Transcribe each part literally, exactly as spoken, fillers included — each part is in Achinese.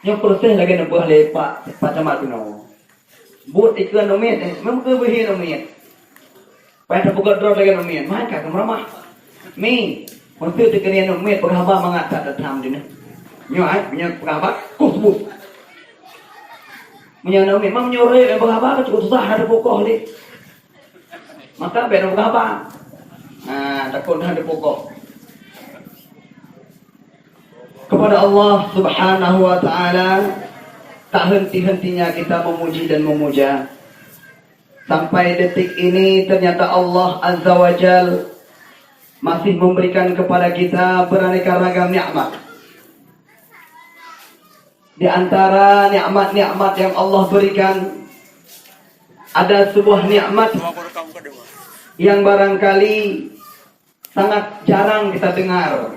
Nyoe proses lagèe neubeuh lé Pak, Pak Camat keunoe. Buet ikeu aneuk miet, eh, memang keu beuhi aneuk miet. Payah tapeugot droe lagèe aneuk miet, maka keu meuramah. Mi, untuk teukeudi aneuk miet peugah haba mangat that that tham dinoe. Nyoe, eh, meunyoe peugah haba, kuh seubut. Meunyoe aneuk miet, meunyoe ureueng peugah haba, cukup susah, hana tapeukoh lé. Maka bèk na peugah haba. Nah, takot hana tapeukoh. Kepada Allah Subhanahu wa Ta'ala, tak henti-hentinya kita memuji dan memuja. Sampai detik ini, ternyata Allah Azza wa Jal masih memberikan kepada kita beraneka ragam nikmat. Di antara nikmat-nikmat yang Allah berikan, ada sebuah nikmat yang barangkali sangat jarang kita dengar,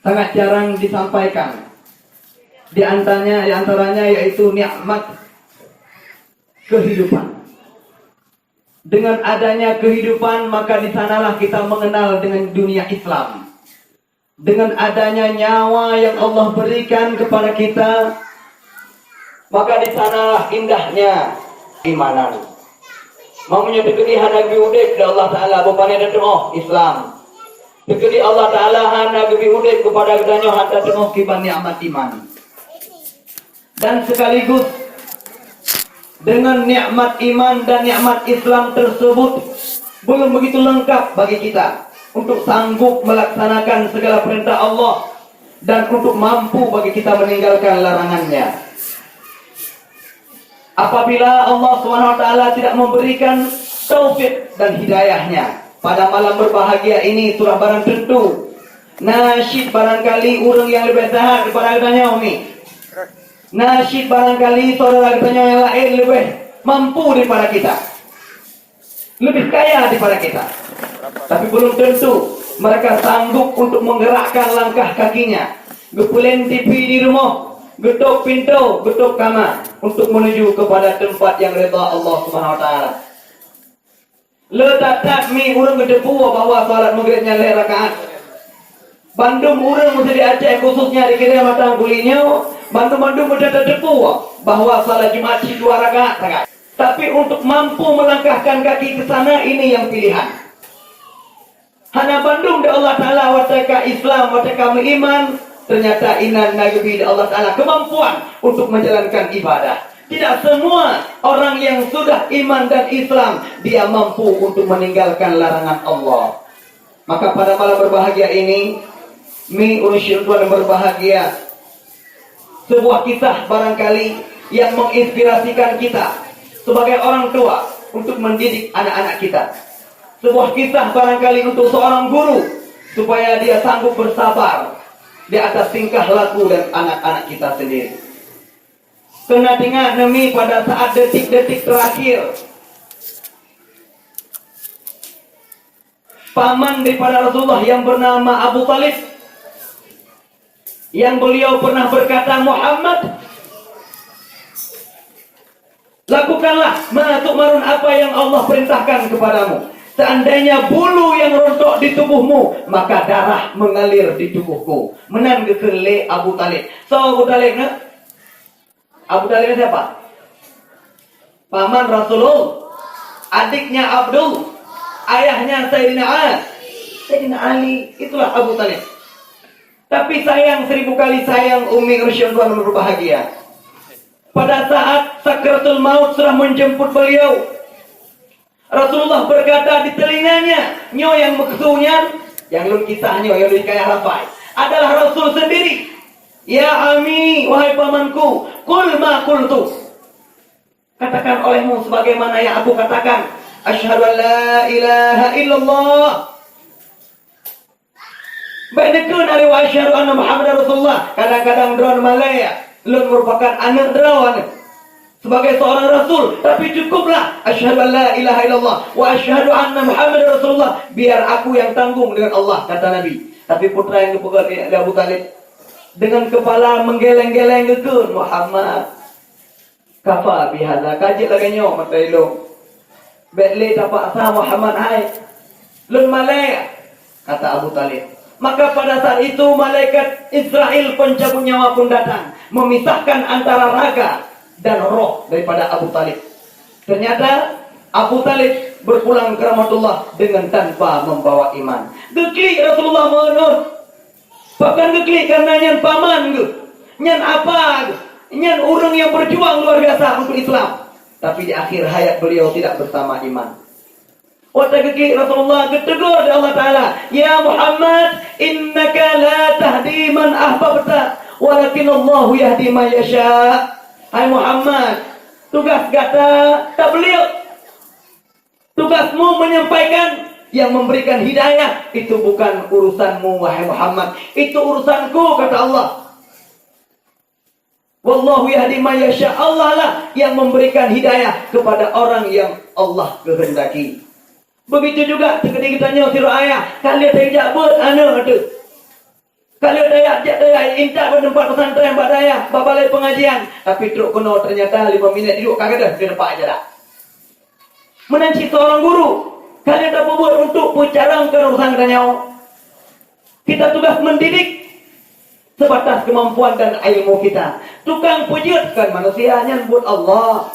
sangat jarang disampaikan. Di antaranya, di antaranya yaitu nikmat kehidupan. Dengan adanya kehidupan, maka di sanalah kita mengenal dengan dunia Islam. Dengan adanya nyawa yang Allah berikan kepada kita, maka di sanalah indahnya keimanan. Meunyoe teukeudi hana geubri udép lé Allah Ta'ala, beupané teu'oh Islam. Teukeudi Allah Ta'ala hana geubri udép keupada geutanyoe, hana teu'oh kiban nikmat iman. Dan sekaligus dengan nikmat iman dan nikmat Islam tersebut belum begitu lengkap bagi kita untuk sanggup melaksanakan segala perintah Allah dan untuk mampu bagi kita meninggalkan larangannya. Apabila Allah Subhanahu wa Ta'ala tidak memberikan taufik dan hidayahnya, pada malam berbahagia ini, surah barang tentu, na cit barangkali ureueng nyang leubeh seuhat daripada geutanyoe, mi. Na cit barangkali saudara geutanyoe nyang laén leubeh mampu daripada kita, lebih kaya daripada kita. Tapi belum tentu mereka sanggup untuk menggerakkan langkah kakinya, geupeulen T V di rumoh, geutôp pintoe, geutôp kama untuk menuju kepada tempat yang reda Allah Subhanahu wa Ta'ala. Le that-that mi ureueng geuteupeue bahwa salat Maghrib nyan lhèe rakaat. Bandum ureueng meusé di Aceh, khususnya di Kiriamatang Kulinyo, bandum-bandum meusé tateupeue bahwa salat Jumat cit dua rakaat sagai. Tapi untuk mampu melangkahkan kaki ke sana, ini yang pilihan. Hana bandum di Allah Ta'ala watèe ka Islam, watèe ka meuiman, ternyata inan na geubri di Allah Ta'ala kemampuan untuk menjalankan ibadah. Tidak semua orang yang sudah iman dan Islam, dia mampu untuk meninggalkan larangan Allah. Maka pada malam berbahagia ini, mi ureueng syedara yang berbahagia, sebuah kisah barangkali yang menginspirasikan kita sebagai orang tua untuk mendidik anak-anak kita. Sebuah kisah barangkali untuk seorang guru supaya dia sanggup bersabar di atas tingkah laku dan anak-anak kita sendiri. Keuneuk ingat neumi pada saat detik-detik terakhir, paman daripada Rasulullah yang bernama Abu Talib, yang beliau pernah berkata, "Muhammad, lakukanlah ma tu'marun, apa yang Allah perintahkan kepadamu. Seandainya bulu yang rontok di tubuhmu, maka darah mengalir di tubuhku." Meunan geukheun lé Abu Talib. Soe Abu Talib nyan? Abu Talib nyan siapa? Paman Rasulullah, adiknya Abdul, ayahnya Sayyidina Ali. Sayyidina Ali, itulah Abu Talib. Tapi sayang, seribu kali sayang, Ummi Rusyun tuan berbahagia. Pada saat sakratul maut sudah menjemput beliau, Rasulullah berkata di telinganya, nyoe nyang meukeusud nyan, nyang lôn kisah nyoe, nyang lôn hikayah lafai, adalah Rasul sendiri. "Ya ami, wahai pamanku, qul ma qultu." Katakan olehmu sebagaimana yang aku katakan, "Asyhadu an la ilaha illallah." Bèk neukheun, "Wa asyhadu anna Muhammadar Rasulullah." Kadang-kadang droeneuh malèe, "Lôn merupakan aneuk droeneuh sebagai seorang rasul, tapi cukuplah, asyhadu an la ilaha illallah wa asyhadu anna Muhammadar Rasulullah, biar aku yang tanggung dengan Allah," kata Nabi. Tapi putra nyang geupeugah lé Abu Talib, dengan kepala menggeleng-geleng geukheun, "Muhammad, kafa bihadza, ka jeuet lagèe nyoe mata ilôn. Bèk lé tapaksa Muhammad hai. Lôn malèe," kata Abu Talib. Maka pada saat itu malaikat Israel pencabut nyawa pun datang, memisahkan antara raga dan roh daripada Abu Talib. Ternyata Abu Talib berpulang ke rahmatullah dengan tanpa membawa iman. Geuklik Rasulullah meu'en. Pakon geuklik? Karena nyan paman geuh, nyan apa geuh, nyan ureuëng yang berjuang luar biasa untuk Islam. Tapi di akhir hayat beliau tidak bersama iman. Watée geuklik Rasulullah, geutegur lé Allah Taala, "Ya Muhammad, innaka la tahdi man ahbabta, walakin Allahu yahdi man yasha." Hai Muhammad, tugas gata tabligh. Tugasmu menyampaikan, yang memberikan hidayah itu bukan urusanmu, wahai Muhammad. Itu urusanku, kata Allah. Wallahu yahdi man yasha, Allah lah yang memberikan hidayah kepada orang yang Allah kehendaki. Begitu juga teukeudi geutanyoe sidroe ayah, ka lheueh tajak beuet aneuk teuh. Ka lheueh tajak, jak tajak intat bak teumpat pesantren, bak dayah, bak balai pengajian, tapi trok keunoe ternyata lima minit duek ka gadôh di teumpat acara. Meunan cit seorang guru, ka lheueh tapeubuet untuk peucarông keurusan geutanyoe. Kita tugas mendidik sebatas kemampuan dan ilmu kita. Tukang peujeuet kon manusia, nyan buet Allah.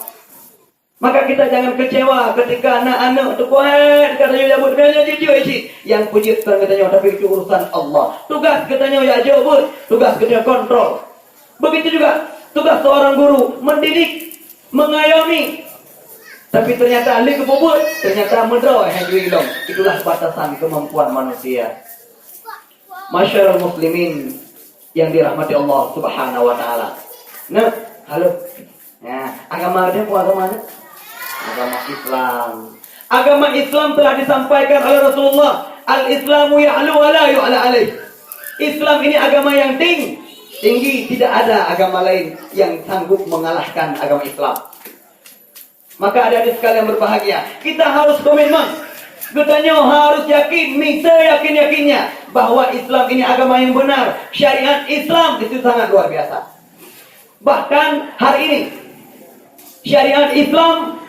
Maka kita jangan kecewa ketika na aneuk teukuet, ka tanyoe jak beuet, nyan jijeuet cit. Nyang peujeuet kon geutanyoe, tapi itu urusan Allah. Tugas geutanyoe jak jok beuet, tugas geutanyoe kontrol. Begitu juga tugas seorang guru, mendidik, mengayomi. Tapi ternyata lé geupeubuet, ternyata meudroe hai jih lom. Itulah batasan kemampuan manusia. Masyaallah muslimin yang dirahmati Allah Subhanahu wa taala. Nah, halo. Ya, agama dia apa agama dia? Agama Islam. Agama Islam telah disampaikan oleh Rasulullah, "Al-Islamu ya'lu wa la yu'la alaih." Islam ini agama yang ting-, tinggi, tidak ada agama lain yang sanggup mengalahkan agama Islam. Maka adik-adik sekalian berbahagia, kita harus komitmen. Geutanyoe harus yakin, mi seyakin-yakinnya bahwa Islam ini agama yang benar. Syariat Islam itu sangat luar biasa. Bahkan hari ini, syariat Islam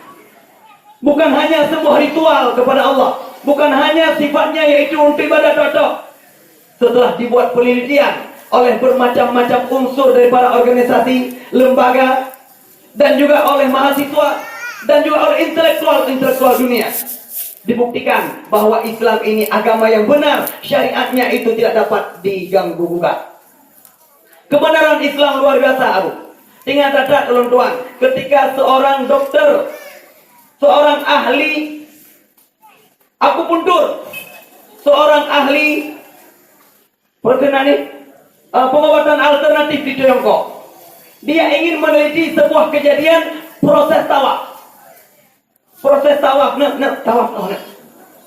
bukan hanya sebuah ritual kepada Allah, bukan hanya sifatnya yaitu untuk ibadah tok-tok. Setelah dibuat penelitian oleh bermacam-macam unsur daripada organisasi, lembaga, dan juga oleh mahasiswa, dan juga oleh intelektual-intelektual dunia, dibuktikan bahwa Islam ini agama yang benar, syariatnya itu tidak dapat diganggu gugat. Kebenaran Islam luar biasa, Abu. Ingat that-that ulôn tuan, ketika seorang doktor, seorang ahli akupuntur, seorang ahli perkenalan, eh, pengobatan alternatif di Tiongkok, dia ingin meneliti sebuah kejadian proses tawaf. Proses tawaf, nah, nah, tawaf, oh, nah.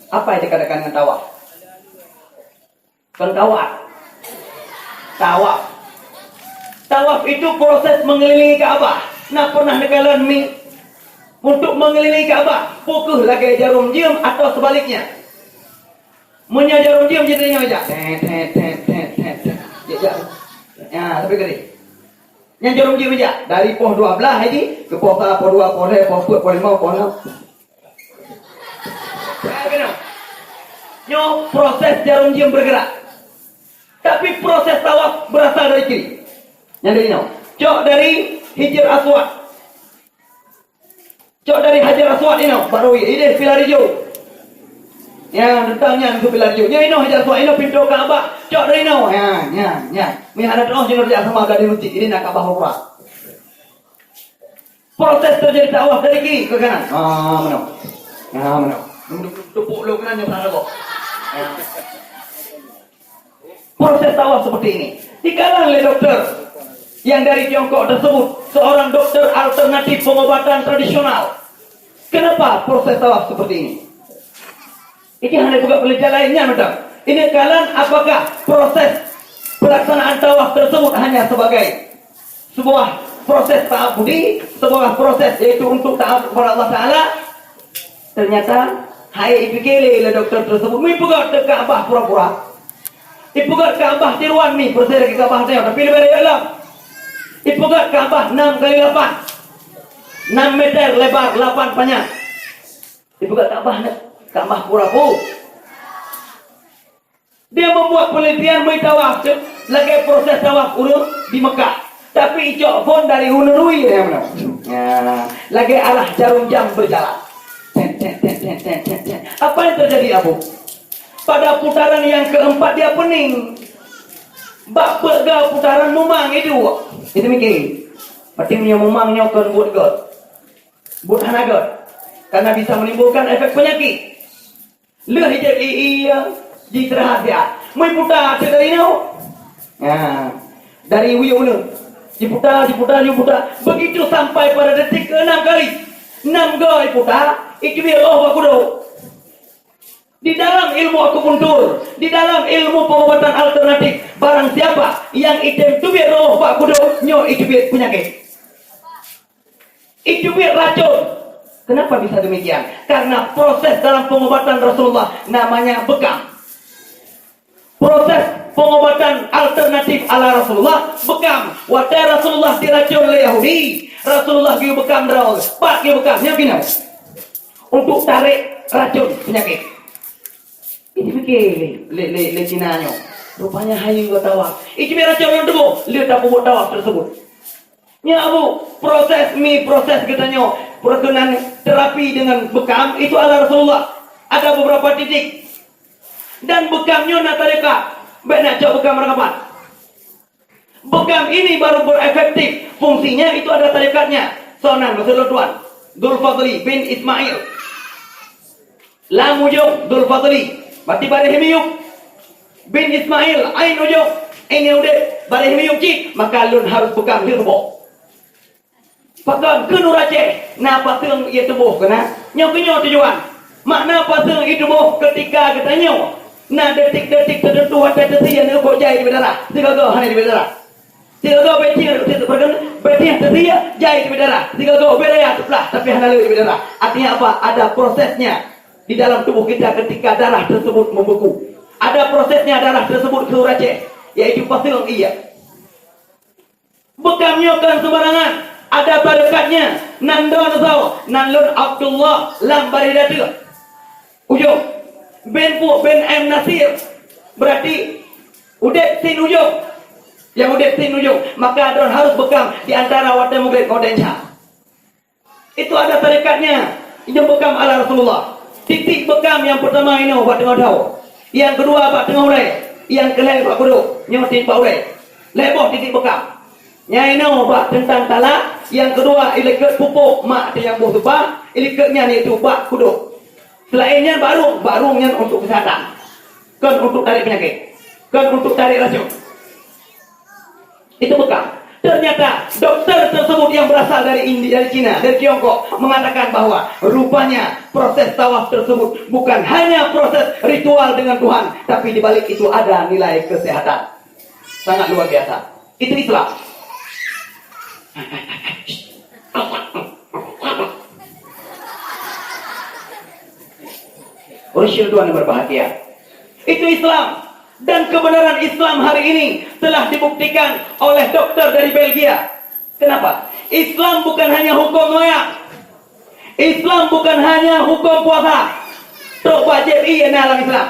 Apa yang dikatakan dengan tawaf? Kon kawat. Tawaf. Tawaf itu proses mengelilingi Ka'bah. Nah, pernah neukalon mi untuk mengelilingi Ka'bah, peu kheueh lagèe jarum jiem atau sebaliknya? Meunyoe jarum jiem, jadi nyoe jak. Tet, tet, tet, tet, tet. Jak, jak. Ya, sampai ke dia. Nyan jarum jiem jak. Dari poh dua belas haji, ke poh sa, poh dua, poh lhèe, poh peuet, poh limong, poh enam. Nyoe proses jarum jiem bergerak. Tapi proses tawaf berasal dari kiri. Nyan dari nyoe. Cok dari Hijir Aswad. Cok dari Hajar Aswad inoe, baru idéh pilar ijo. Nyan, teuntang nyan keu pilar ijo. Nyan inoe Hajar Aswad, inoe pintoe Ka'bah. Cok dari inoe. Nyan, nyan, nyan. Mi hana teuoh jinoe jak sama gadih meucit. Ini na Ka'bah Kubra. Proses terjadi tawaf dari kiri ke kanan. Ah, meunoe. Ah, meunoe. Tupuk lo kanan nyoe sana, Bok. Ya. Proses tawaf seperti ini. Dikalon lé dokter yang dari Tiongkok tersebut, seorang dokter alternatif pengobatan tradisional. Kenapa proses tawaf seperti ini? Ini hana buka penelitian lainnya, macam. Ini kalon apakah proses pelaksanaan tawaf tersebut hanya sebagai sebuah proses ta'abudi, sebuah proses yaitu untuk taat kepada Allah Taala. Ternyata, hai ipike lé, lé dokter tersebut, mi peugah teu Ka'bah pura-pura. Ipeugah Ka'bah tiruan mi, persis lagèe Ka'bah teu, tapi leubeh rayeuk lom. Ipeugah Ka'bah enam kali lapan. Enam meter lebar, lapan panjang. Ipeugah Ka'bah nyan, Ka'bah pura-pura. Dia membuat penelitian meutawaf tu lagèe proses tawaf ureueng di Mekah. Tapi icok phon dari hulu rui dia mana. Ya, lagèe arah jarum jam berjalan. Tet, tet, tet, tet, tet, tet, tet. Apa yang terjadi, Abu? Pada putaran yang keempat dia pening. Bak peuet ga putaran mumang iduek. Itu mikir. Berarti meunyoe mumang nyoe kon buet göt. Buet hana göt. Karena bisa menimbulkan efek penyakit. Lheueh ijép ie, ie, jiseurahat siat. Meuputa teuk dari nyoe. Nah, dari wiyueng nyoe. Jiputa, jiputa, jiputa. Begitu sampai pada detik keenam kali. Enam go iputa, iteubiet roh bak kudok. Di dalam ilmu akupuntur, di dalam ilmu pengobatan alternatif, barang siapa yang item teubiet roh bak kudok, nyoe iteubiet penyakit. Iteubiet racun. Kenapa bisa demikian? Karena proses dalam pengobatan Rasulullah namanya bekam. Proses pengobatan alternatif ala Rasulullah, bekam. Watèe Rasulullah diracun lé Yahudi, Rasulullah geubekam droe. Pat geubekam, nyan keunoe. Untuk tarék racun penyakit. Ini pikir lé, lé, lé, lé Cina nyoe. Rupanya hayeue tawaf. Iteubiet racun lam tuboh, lé tapeubuet tawaf tersebut. Nyoe Abu, proses mi, proses geutanyoe, perkenan terapi dengan bekam itu ala Rasulullah. Ada beberapa titik. Dan bekam nyoe na tarekat. Bèk nak cok bekam rakapat. Bekam ini baru berefektif. Fungsinya itu ada tarekatnya. Sonan, maksud lôn tuan. Dzulfadli bin Ismail. Lam ujong, Dzulfadli. Berarti baréh miyueb. Bin Ismail, ain ujong. Ini udép, baréh miyueb cit. Maka lôn harus bekam lheueh boh. Pakon keuneuk raceh na paseueng ie tuboh keunan? Nyoe keuh nyoe tujuan. Makna paseueng ie tuboh keutika geutanyoe na detik-detik teuteuntu watèe teusie nyoe kok jai teubiet darah, sigoe hana teubiet darah. Sigoe betieh, betieh teusie jai teubiet darah, sigoe bek raya teuplah tapi hana le teubiet darah. Artinya apa? Ada prosesnya di dalam tubuh kita ketika darah tersebut membeku. Ada prosesnya darah tersebut keu raceh, yaitu paseueng ie. Bekam nyoe kon sembarangan, ada tarekatnya. Nan droeneuh soe? Nan lôn Abdullah lam Baréh Dateuk. Ujong. Bin Pu, bin M Nasir. Berarti udép sin ujong. Nyang udép sin ujong. Maka droeneuh harus bekam di antara watèe mugreb ngon watèe isya. Itu ada tarekatnya. Nyoe bekam ala Rasulullah. Titik bekam nyang peutama inoe bak teungoh daun. Nyang keudua bak teungoh ulèe. Nyang keulhèe bak kudok. Nyoe tieb bak ulèe. Lhèe boh titik bekam. Nyang inoe bak teuntang tala, nyang keudua ilikot pupuk mak teuh nyang boh seupah, ilikot nyan yaitu bak kudok. Selain nyan bak rhueng, bak rhueng nyan untuk kesehatan. Kon untuk tarék penyakit. Kon untuk tarék racun. Itu bekam. Ternyata dokter tersebut yang berasal dari India, dari Cina, dari Tiongkok mengatakan bahwa rupanya proses tawaf tersebut bukan hanya proses ritual dengan Tuhan, tapi di balik itu ada nilai kesehatan. Sangat luar biasa. Itu Islam. Orang Tuhan yang berbahagia. Itu Islam. Dan kebenaran Islam hari ini telah dibuktikan oleh dokter dari Belgia. Kenapa? Islam bukan hanya hukum wayang. Islam bukan hanya hukum puasa. Trok bak jieb ie na lam Islam.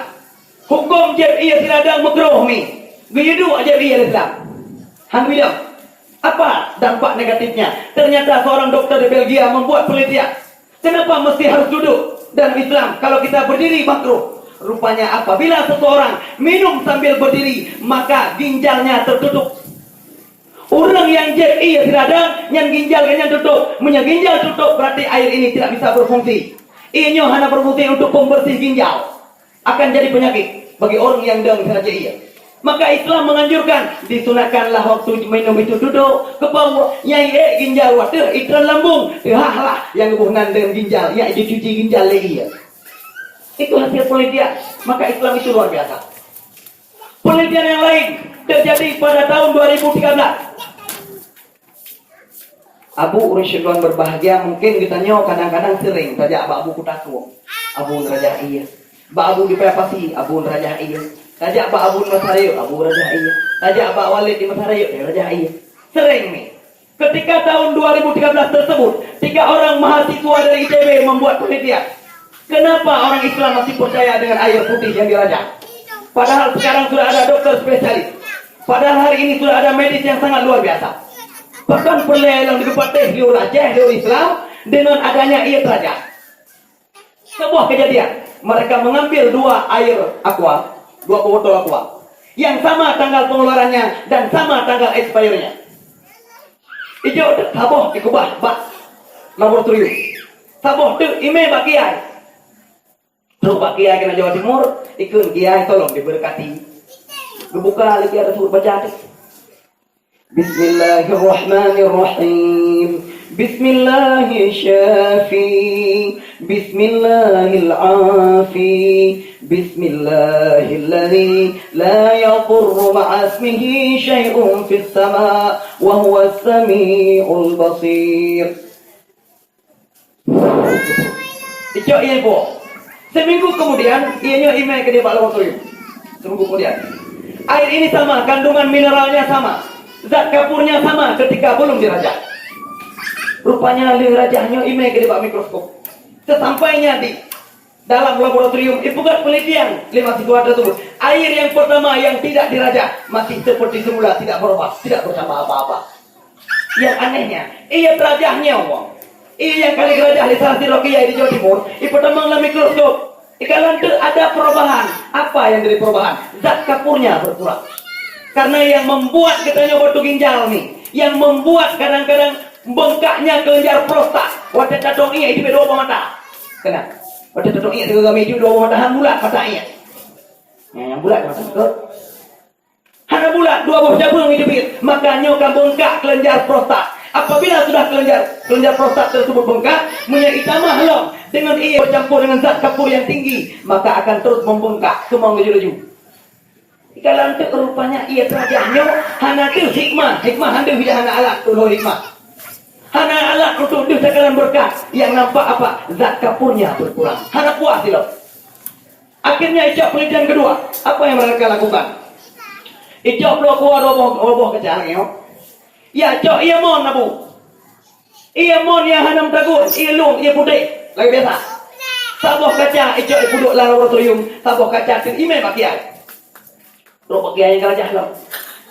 Hukum jieb ie siradang meukruh mi. Geuyue duek jieb ie lam Islam. Han geuyue. Apa dampak negatifnya? Ternyata seorang dokter di Belgia membuat penelitian. Kenapa mesti harus duduk dalam Islam? Kalau kita berdiri makruh. Rupanya apabila seseorang minum sambil berdiri, maka ginjalnya tertutup. Ureuëng nyang jieb ie siradang, nyan ginjal geuh nyan tutup. Meunyoe ginjal tutup, berarti air ini tidak bisa berfungsi. Ie nyoe hana berfungsi untuk pembersih ginjal. Akan jadi penyakit bagi orang yang dang sengaja ia. Maka Islam menganjurkan, disunahkanlah waktu minum itu duduk, keu peue, nyang ék ginjal watèe itreun lambung, teuhah lah nyang geuboh nan deungon ginjal, nyang dicuci ginjal lé ia. Itu hasil penelitian. Maka Islam itu luar biasa. Penelitian yang lain terjadi pada tahun dua ribu tiga belas. Abu ureuëng syedon berbahagia, mungkin geutanyoe kadang-kadang sering tajak bak Abu Kutakung, Abu neurajah ie. Bak Abu di Paya Pasi, Abu neurajah ie. Tajak bak Abu di Masarayeuk, Abu neurajah ie. Tajak bak Walid di Masarayeuk, neurajah ie. Sering ni. Ketika tahun dua ribu tiga belas tersebut, tiga orang mahasiswa dari I T B membuat penelitian. Kenapa orang Islam masih percaya dengan air putih yang dirajah? Padahal sekarang sudah ada dokter spesialis. Padahal hari ini sudah ada medis yang sangat luar biasa. Pakon peureulée lom geupatéh lé ureuëng Aceh, lé ureuëng Islam, deungon adanya ié teurajah. Sebuah kejadian, mereka mengambil dua air aqua, dua botol aqua, yang sama tanggal pengeluarannya dan sama tanggal expire-nya. Ijok teuk saboh ikeubah bak laboratorium. Saboh teuk imé bak kiai. Trok bak kiai keunan Jawa Timur, ikheun, "Kiai, tolong diberkati." Geubuka lé kiai, teusebut baca teuh. Bismillahirrahmanirrahim. Bismillahi syafi. Bismillahil afi. Bismillahilladzi la yadurru ma'asmihi syai'un fis sama wa huwas sami'ul basir. Icok ié iboh. Seminggu kemudian, ié nyoe imé keudeh bak laboratorium. Seminggu kemudian. Air ini sama, kandungan mineralnya sama. Zat kapurnya sama ketika belum dirajah. Rupanya lheueh rajah nyoe imé keudeh bak mikroskop. Sesampainya di dalam laboratorium, ipeugét penelitian lé mahasiswa tersebut. Air yang pertama yang tidak dirajah masih seperti semula, tidak berubah, tidak bertambah apa-apa. Yang anehnya, ié teurajah nyoe, ié nyang ka lheueh geurajah lé salah sidroe kiai di Jawa Timur, ipeutamong lam mikroskop. Ikalon teuk ada perubahan. Apa yang jadi perubahan? Zat kapurnya berkurang. Karena yang membuat geutanyoe batu ginjal ni, yang membuat kadang-kadang bengkaknya kelenjar prostat, watée tatong ié, itu dua boh mata. Kena. Watée tatong ié, teuka kami itu dua boh mata, han bulat mata ié. Yang bulat mata. Hana bulat, dua boh jabeueng jiteubiet, maka nyoe ka bengkak kelenjar prostat. Apabila sudah kelenjar, kelenjar prostat tersebut bengkak, meunyoe itamah lom deungon ié bercampur dengan zat kapur yang tinggi, maka akan terus membengkak, keumong laju-laju. Ikalon teuk rupanya ié teurajah nyoe hana deuh hikmah, hikmah hana deuh, hana alat tutoe hikmah. Hana alat untuk deuh takalon beureukat, nyang nampak apa? Zat kapurnya berkurang. Hana puas ilom. Akhirnya icok penelitian kedua. Apa yang mereka lakukan? Icok bloe kuah dua boh, dua boh kaca lagée nyoe. Ya, cok ié mon abu. Ié mon nyang hana meutagun, ié lueng, ié putéh, lagée biasa. Saboh kaca icok ipeuduek lam laboratorium, saboh kaca teuk imé bak kiai. Rot bak kiai nyang ka lajah lom.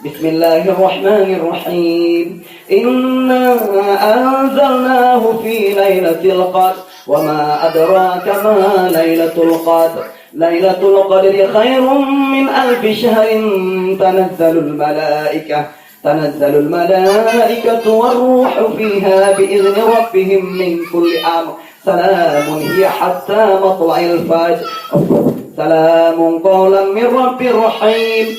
Bismillahirrahmanirrahim. Inna anzalnahu fi lailatul qadr. Wa ma adraka ma lailatul qadr. Lailatul qadri khairum min alfi syahrin. Tanazzalul malaikah. Tanazzalul malaikatu war ruhu fiha bi izni rabbihim min kulli amr. Salamun hiya hatta matla'il fajr. Salamun qawlan min rabbir rahim.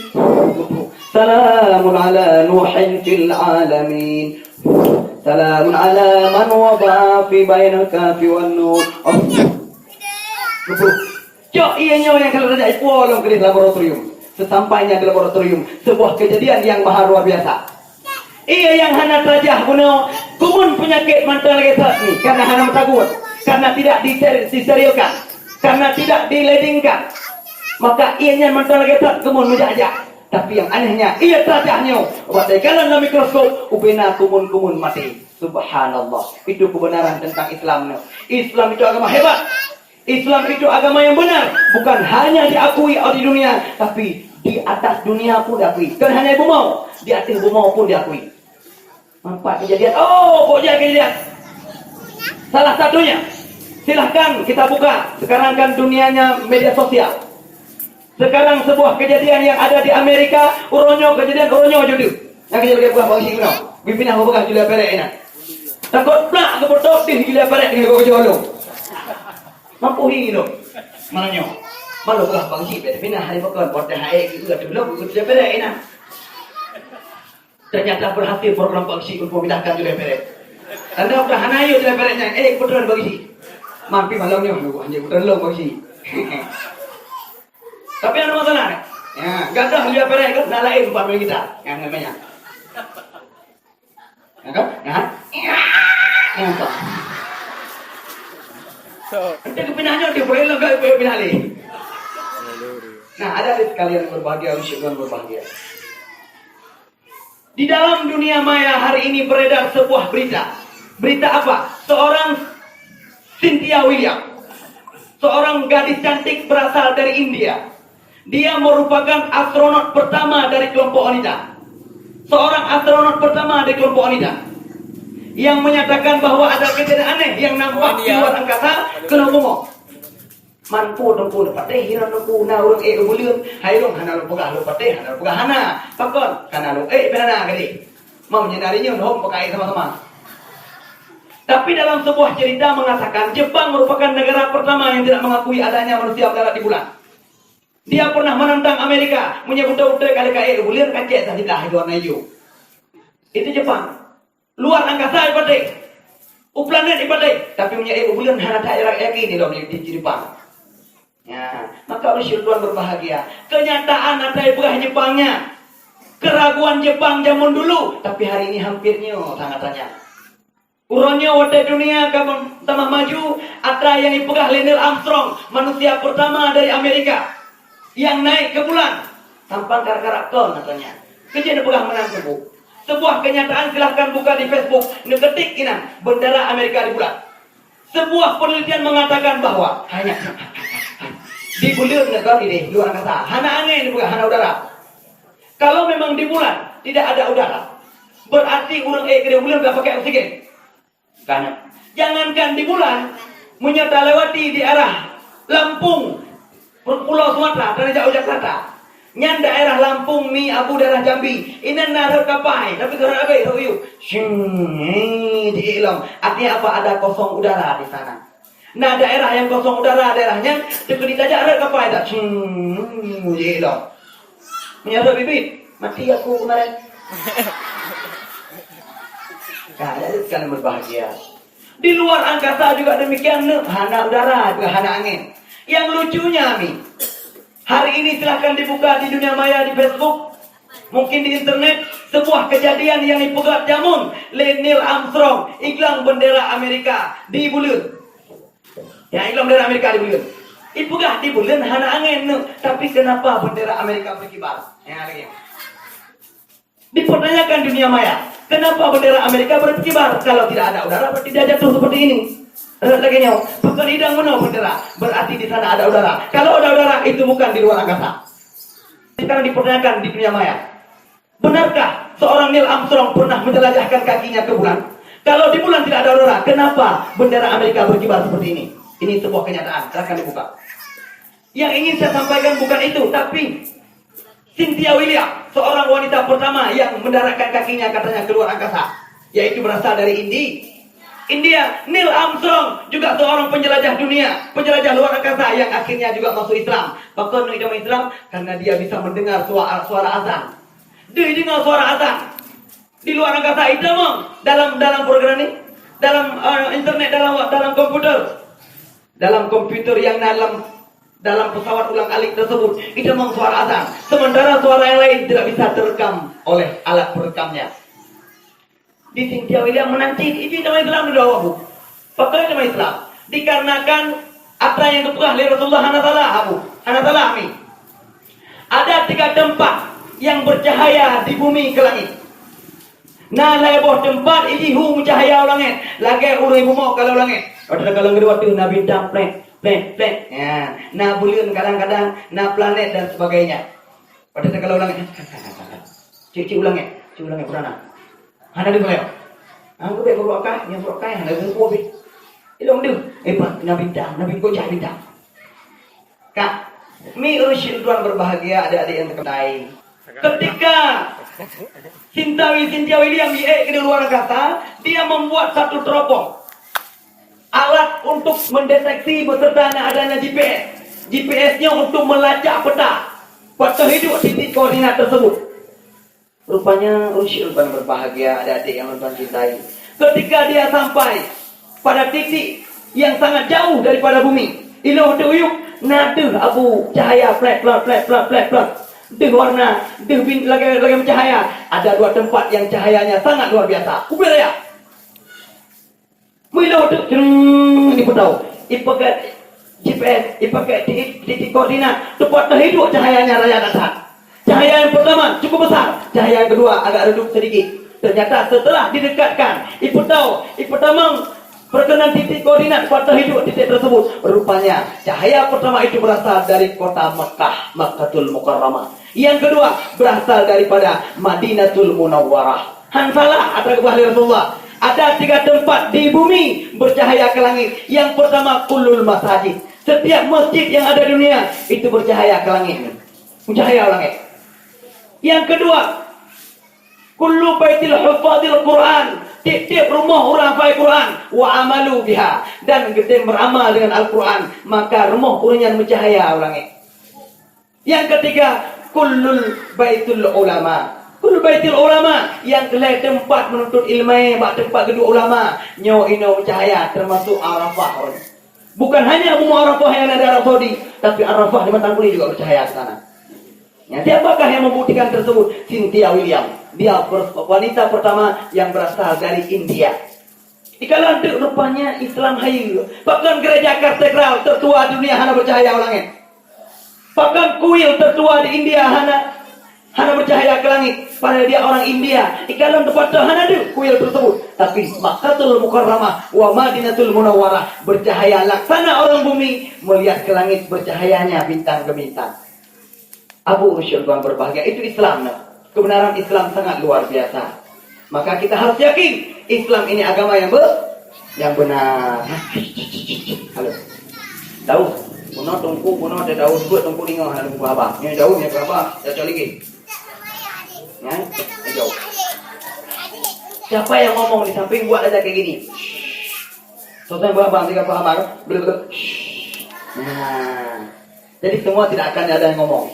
Salamun ala Nuhin fil alamin. Salamun ala man wada'a fi bainal kafi wan nun. Cok ié nyoe nyang ka lheueh tajak ipuwoe lom keudeh laboratorium. Sesampainya di laboratorium, sebuah kejadian yang maha luar biasa. Ié nyang hana tajah bunoe, kumun peunyakét mantong lagée that ni, karena hana meutagun, karena tidak dister-, disterilkan, karena tidak diledingkan. Maka ié nyan mantong lagée that kumun meujak-jak. Tapi yang anehnya, ié tajah nyoe, watée kalon lam mikroskop, ubena kumun-kumun maté. Subhanallah. Itu kebenaran tentang Islam nyoe. Islam itu agama hebat. Islam itu agama yang benar, bukan hanya diakui di dunia, tapi di atas dunia pun diakui. Bukan hanya di bumoe, di atas bumoe pun diakui. Nampak kejadian? Oh, kok jadi kejadian? Salah satunya, silahkan kita buka. Sekarang kan dunianya media sosial. Sekarang sebuah kejadian yang ada di Amerika, uroe nyoe kejadian uroe nyoe judeuh. Nyang kejadian bukan bangsi keunoe. Pimpinan bukan Julia Perez inan. Takot plak keupeutôk dih Julia Perez dengan gok keujolong. Mampu hi lom. Mana nyoe? Malu belah bangsi, tapi nah, hai bakon, buat dah hai, gitu, dah dulu, gitu, dah beres, nah. Ternyata berhasil program bangsi untuk memindahkan Julia Perez. Tanda udah hana yuk Julia Perez nyan, eh, kebetulan bangsi. Mampi malam nyoe, hanya kebetulan lo bangsi. Tapi ada masalah, eh? Ya, gadah Julia Perez ke, nak lain buat kita. Yang namanya. Ya kan? Ya kan? Ya, kan? Ente kepinah nyoe, dia boleh lega, dia pinah lé. Nah, ada di sekalian berbahagia, syukur berbahagia. Di dalam dunia maya hari ini beredar sebuah berita. Berita apa? Seorang Cynthia William, seorang gadis cantik berasal dari India, Dia merupakan astronot pertama dari kelompok wanita. Seorang astronot pertama dari kelompok wanita yang menyatakan bahwa ada kejadian aneh yang nampak di luar angkasa keunoe bumoe. Man po teungku lôn patéh, hireuen teungku na ureueng ék u buleuen, hai lôn hana lôn peugah lôn patéh, hana lôn peugah hana. Pakon? Kana lôn ék beh hana gadeh. Meunyoe dari nyoe lôn peukaék sama-sama. Tapi dalam sebuah cerita mengatakan Jepang merupakan negara pertama yang tidak mengakui adanya manusia mendarat di bulan. Dia pernah menantang Amerika, meunyoe beutôi-beutôi ka lheueh ka ék u buleuen ka cék sasiblah di warna ijo. Itu Jepang. Luar angkasa ipatéh. U planet ipatéh. Tapi meunyoe ék u buleuen hana that yakin ilom di, di Jepang. Ya, maka ureueng syiek tuan berbahagia. Kenyataan ata ipeugah Jepang nyan. Keraguan Jepang jameun dulu, tapi hari ini hampir nyoe sangat tanya. Uroe nyoe watée dunia ka tamah maju, ata nyang ipeugah lé Neil Armstrong, manusia pertama dari Amerika, nyang naik ke bulan, tampang karab-karab kon ata nyan. Keu jeuet neupeugah meunan teungku. Sebuah kenyataan, silahkan buka di Facebook, neuketik inan, bendera Amerika di bulan. Sebuah penelitian mengatakan bahwa hanya di buleuen neukalon idéh luar angkasa, hana angén neupeugah, hana udara. Kalau memang di bulan tidak ada udara, berarti ureueng ék keudéh buleuen ka pakai oksigen. Karena jangankan di bulan, meunyoe talewati daerah Lampung, Pulo Sumatera, tanyoe jak u Jakarta. Nyan daerah Lampung, Mi, Abu, daerah Jambi. Inan na rot kapai, tapi ka rot abéh, rot u yup. Shing, di ilong. Artinya apa? Ada kosong udara di sana. Na daerah nyang kosong udara daerah nyan, teukeudi tajak rot kapai dak. Shing, di ilong. Meunyoe rot bibit, mati aku kemarin. Nah, jadi sekalian berbahagia. Di luar angkasa juga demikian, hana udara, juga hana angin. Yang lucunya, Mi, hari ini silahkan dibuka di dunia maya, di Facebook, mungkin di internet, sebuah kejadian yang ipeugah jameun lé Neil Armstrong, igleng bendera Amerika di buleuen. Ya, igleng bendera Amerika di buleuen. Ipeugah di buleuen hana angin, tapi kenapa bendera Amerika berkibar? Ya, lagi. Dipertanyakan dunia maya, kenapa bendera Amerika berkibar? Kalau tidak ada udara, berarti dia jatuh seperti ini. Rot lagée nyoe, pakon idang meunoe bendera, berarti di sana ada udara. Kalau ada udara, itu bukan di luar angkasa. Sekarang dipertanyakan di dunia maya, benarkah seorang Neil Armstrong pernah menjelajahkan kakinya ke bulan? Kalau di bulan tidak ada udara, kenapa bendera Amerika berkibar seperti ini? Ini sebuah kenyataan, silahkan dibuka. Yang ingin saya sampaikan bukan itu, tapi Cynthia William, seorang wanita pertama yang mendaratkan kakinya katanya keluar angkasa, yaitu berasal dari Indi-, India. Neil Armstrong juga seorang penjelajah dunia, penjelajah luar angkasa yang akhirnya juga masuk Islam. Pakon neujak Islam? Karena dia bisa mendengar suara, suara azan. Dia dengar suara azan di luar angkasa, itamong dalam, dalam program ni, dalam, eh, internet, dalam, dalam komputer. Dalam komputer yang dalam, dalam pesawat ulang-alik tersebut, itamong suara azan, sementara suara yang lain tidak bisa terekam oleh alat perekamnya. Di Cynthia William meunan cit, iji tamong Islam di awak, Bu. Pakon tamong Islam? Dikarenakan apa yang dipeugah oleh Rasulullah hana salah, Bu. Hana salah, Mi. Ada tiga tempat yang bercahaya di bumi ke langit. Na lhée boh teumpat iji hu meucahya u langét, lagée ureuëng bumoe kalon langét. Watée takalon keudua tu na bintang plek, plek, plek. Ya, na buleuen kadang-kadang, na planet dan sebagainya. Watée takalon langét, cik-cik u langét, cik u langét purana. Hana deungoe. Hana geubi beurok kai, nyang beurok kai hana geubi. Ilong deuh, eh, pat, na bintang, na bintang, bintang. Kak, mi ureuëng syedara berbahagia, adik-adik yang terkasih. Ketika Sintawi Cynthia William di, eh, di luar angkasa, dia membuat satu teropong alat untuk mendeteksi beserta adanya G P S. G P S-nya untuk melacak peta, peta hidup titik koordinat tersebut. Rupanya, ureuëng syedara berbahagia, adik-adik yang tuan cintai. Ketika dia sampai pada titik yang sangat jauh daripada bumi, ilong teuyueb, na deuh abu cahaya plek, plek, plek, plek, plek, plek. Deuh warna, deuh bin-, lagée, lagée cahaya. Ada dua tempat yang cahayanya sangat luar biasa. Ubé raya. Meuilong teuk, jreng, ipeutau. Ipakai G P S, ipakai titik, titik koordinat. Tepat teuhidup cahayanya raya that-that. Cahaya yang pertama cukup besar, cahaya yang kedua agak redup sedikit. Ternyata setelah didekatkan, ipeutau, ipeutamong Perkenan titik koordinat patah hidup titik tersebut. Rupanya, cahaya pertama itu berasal dari kota Mekah, Makkahul Mukarramah. Yang kedua, berasal daripada Madinatul Munawwarah. Han salah, ata keubah lé Rasulullah. Ada tiga tempat di bumi bercahaya ke langit. Yang pertama, kullul masajid. Setiap masjid yang ada di dunia, itu bercahaya ke langit. Bercahaya langit. Yang kedua, kullu baitil hufadil Quran, tiep-tiep rumoh ureuëng hafai Quran, wa amalu biha, dan geutem beramal dengan Al-Quran, maka rumoh ureuëng nyan meucahaya u langét. Yang ketiga, kullul baitul ulama. Kullul baitul ulama, nyang keuhai teumpat meununtut ilmu, bak teumpat geuduek ulama, nyoe inoe meucahaya, teumasuk Arafah. Bukan hanya Buma Arafah yang ada di Arab Saudi, tapi Arafah di Matang Kuli juga bercahaya di sana. Ya, siapakah yang membuktikan tersebut? Cynthia William. Dia per-, wanita pertama yang berasal dari India. Ikalon teuk rupanya Islam hayeue. Pakon gereja katedral tertua di dunia hana bercahaya u langét? Pakon kuil tertua di India hana, hana bercahaya ke langit? Padahal dia orang India. Ikalon teupatoe hana deuh kuil tersebut. Tapi Makkahul Mukarramah wa Madinatul Munawwarah bercahaya laksana orang bumi melihat ke langit bercahayanya bintang gemintang. Abu Usyul Tuan berbahagia, itu Islam, nah. Kebenaran Islam sangat luar biasa. Maka kita harus yakin Islam ini agama yang be-, yang benar. Halo. Daud, bunoe teungku, bunoe ada Daud, buet teungku deungoe hana teungku haba. Nyoe Daud nyang haba, cocok lagi. Ya, ini Daud. Siapa yang ngomong di samping buat aja kayak gini. Contoh buat abang tiga puluh haba. Nah. Jadi semua tidak akan ada yang ngomong.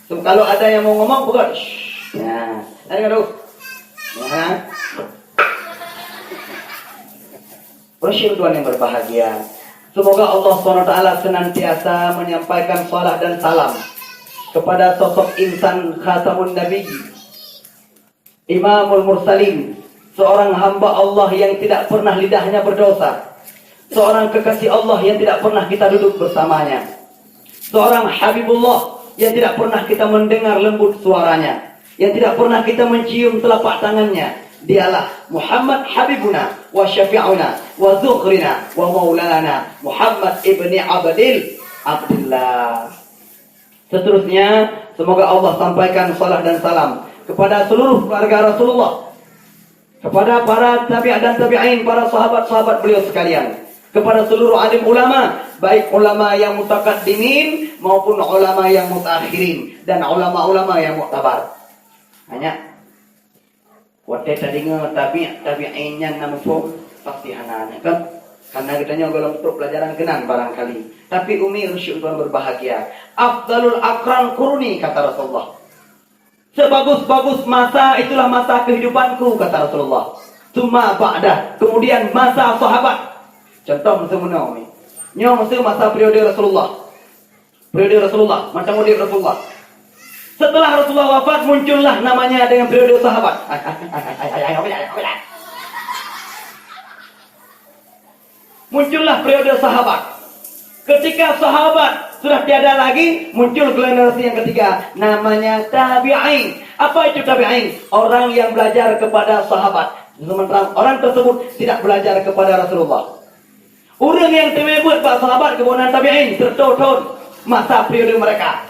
Sem-, kalau ada yang mau ngomong, bukan. Shh. Ya. Ada nggak tahu? Ya. Bersyukur Tuhan yang berbahagia. Semoga Allah subhanahu wa taala senantiasa menyampaikan salam dan salam kepada sosok insan khatamun nabi, Imamul Mursalin, seorang hamba Allah yang tidak pernah lidahnya berdosa, seorang kekasih Allah yang tidak pernah kita duduk bersamanya, seorang Habibullah yang tidak pernah kita mendengar lembut suaranya, yang tidak pernah kita mencium telapak tangannya. Dialah Muhammad Habibuna wa Syafi'una wa Zukhrina wa Maulana Muhammad ibni Abdil Abdillah. Seterusnya, semoga Allah sampaikan salam dan salam kepada seluruh keluarga Rasulullah, kepada para tabi' dan tabi'in, para sahabat-sahabat beliau sekalian, kepada seluruh alim ulama, baik ulama yang mutakaddimin maupun ulama yang mutaakhirin dan ulama-ulama yang muktabar. Hanya watée tadeungoe tabi', tabi'in nyan na muphom, pasti hana nyan kan? Karena geutanyoe gohlom trok pelajaran keunan barangkali. Tapi umi ureueng syu'un berbahagia. Afdalul aqran quruni, kata Rasulullah. Sebagus-bagus masa itulah masa kehidupanku, kata Rasulullah. Tsumma ba'dah, kemudian masa sahabat. Contoh masa meunoe umi. Nyoe masa, masa periode Rasulullah. Periode Rasulullah, macam periode Rasulullah. Setelah Rasulullah wafat, muncullah namanya dengan periode sahabat. Muncullah periode sahabat. Ketika sahabat sudah tiada lagi, muncul generasi yang ketiga, namanya tabi'in. Apa itu tabi'in? Orang yang belajar kepada sahabat. Sementara orang tersebut tidak belajar kepada Rasulullah. Ureuëng nyang teumé beuet bak sahabat geuboh nan tabi'in, siratoh thon masa periode mereka.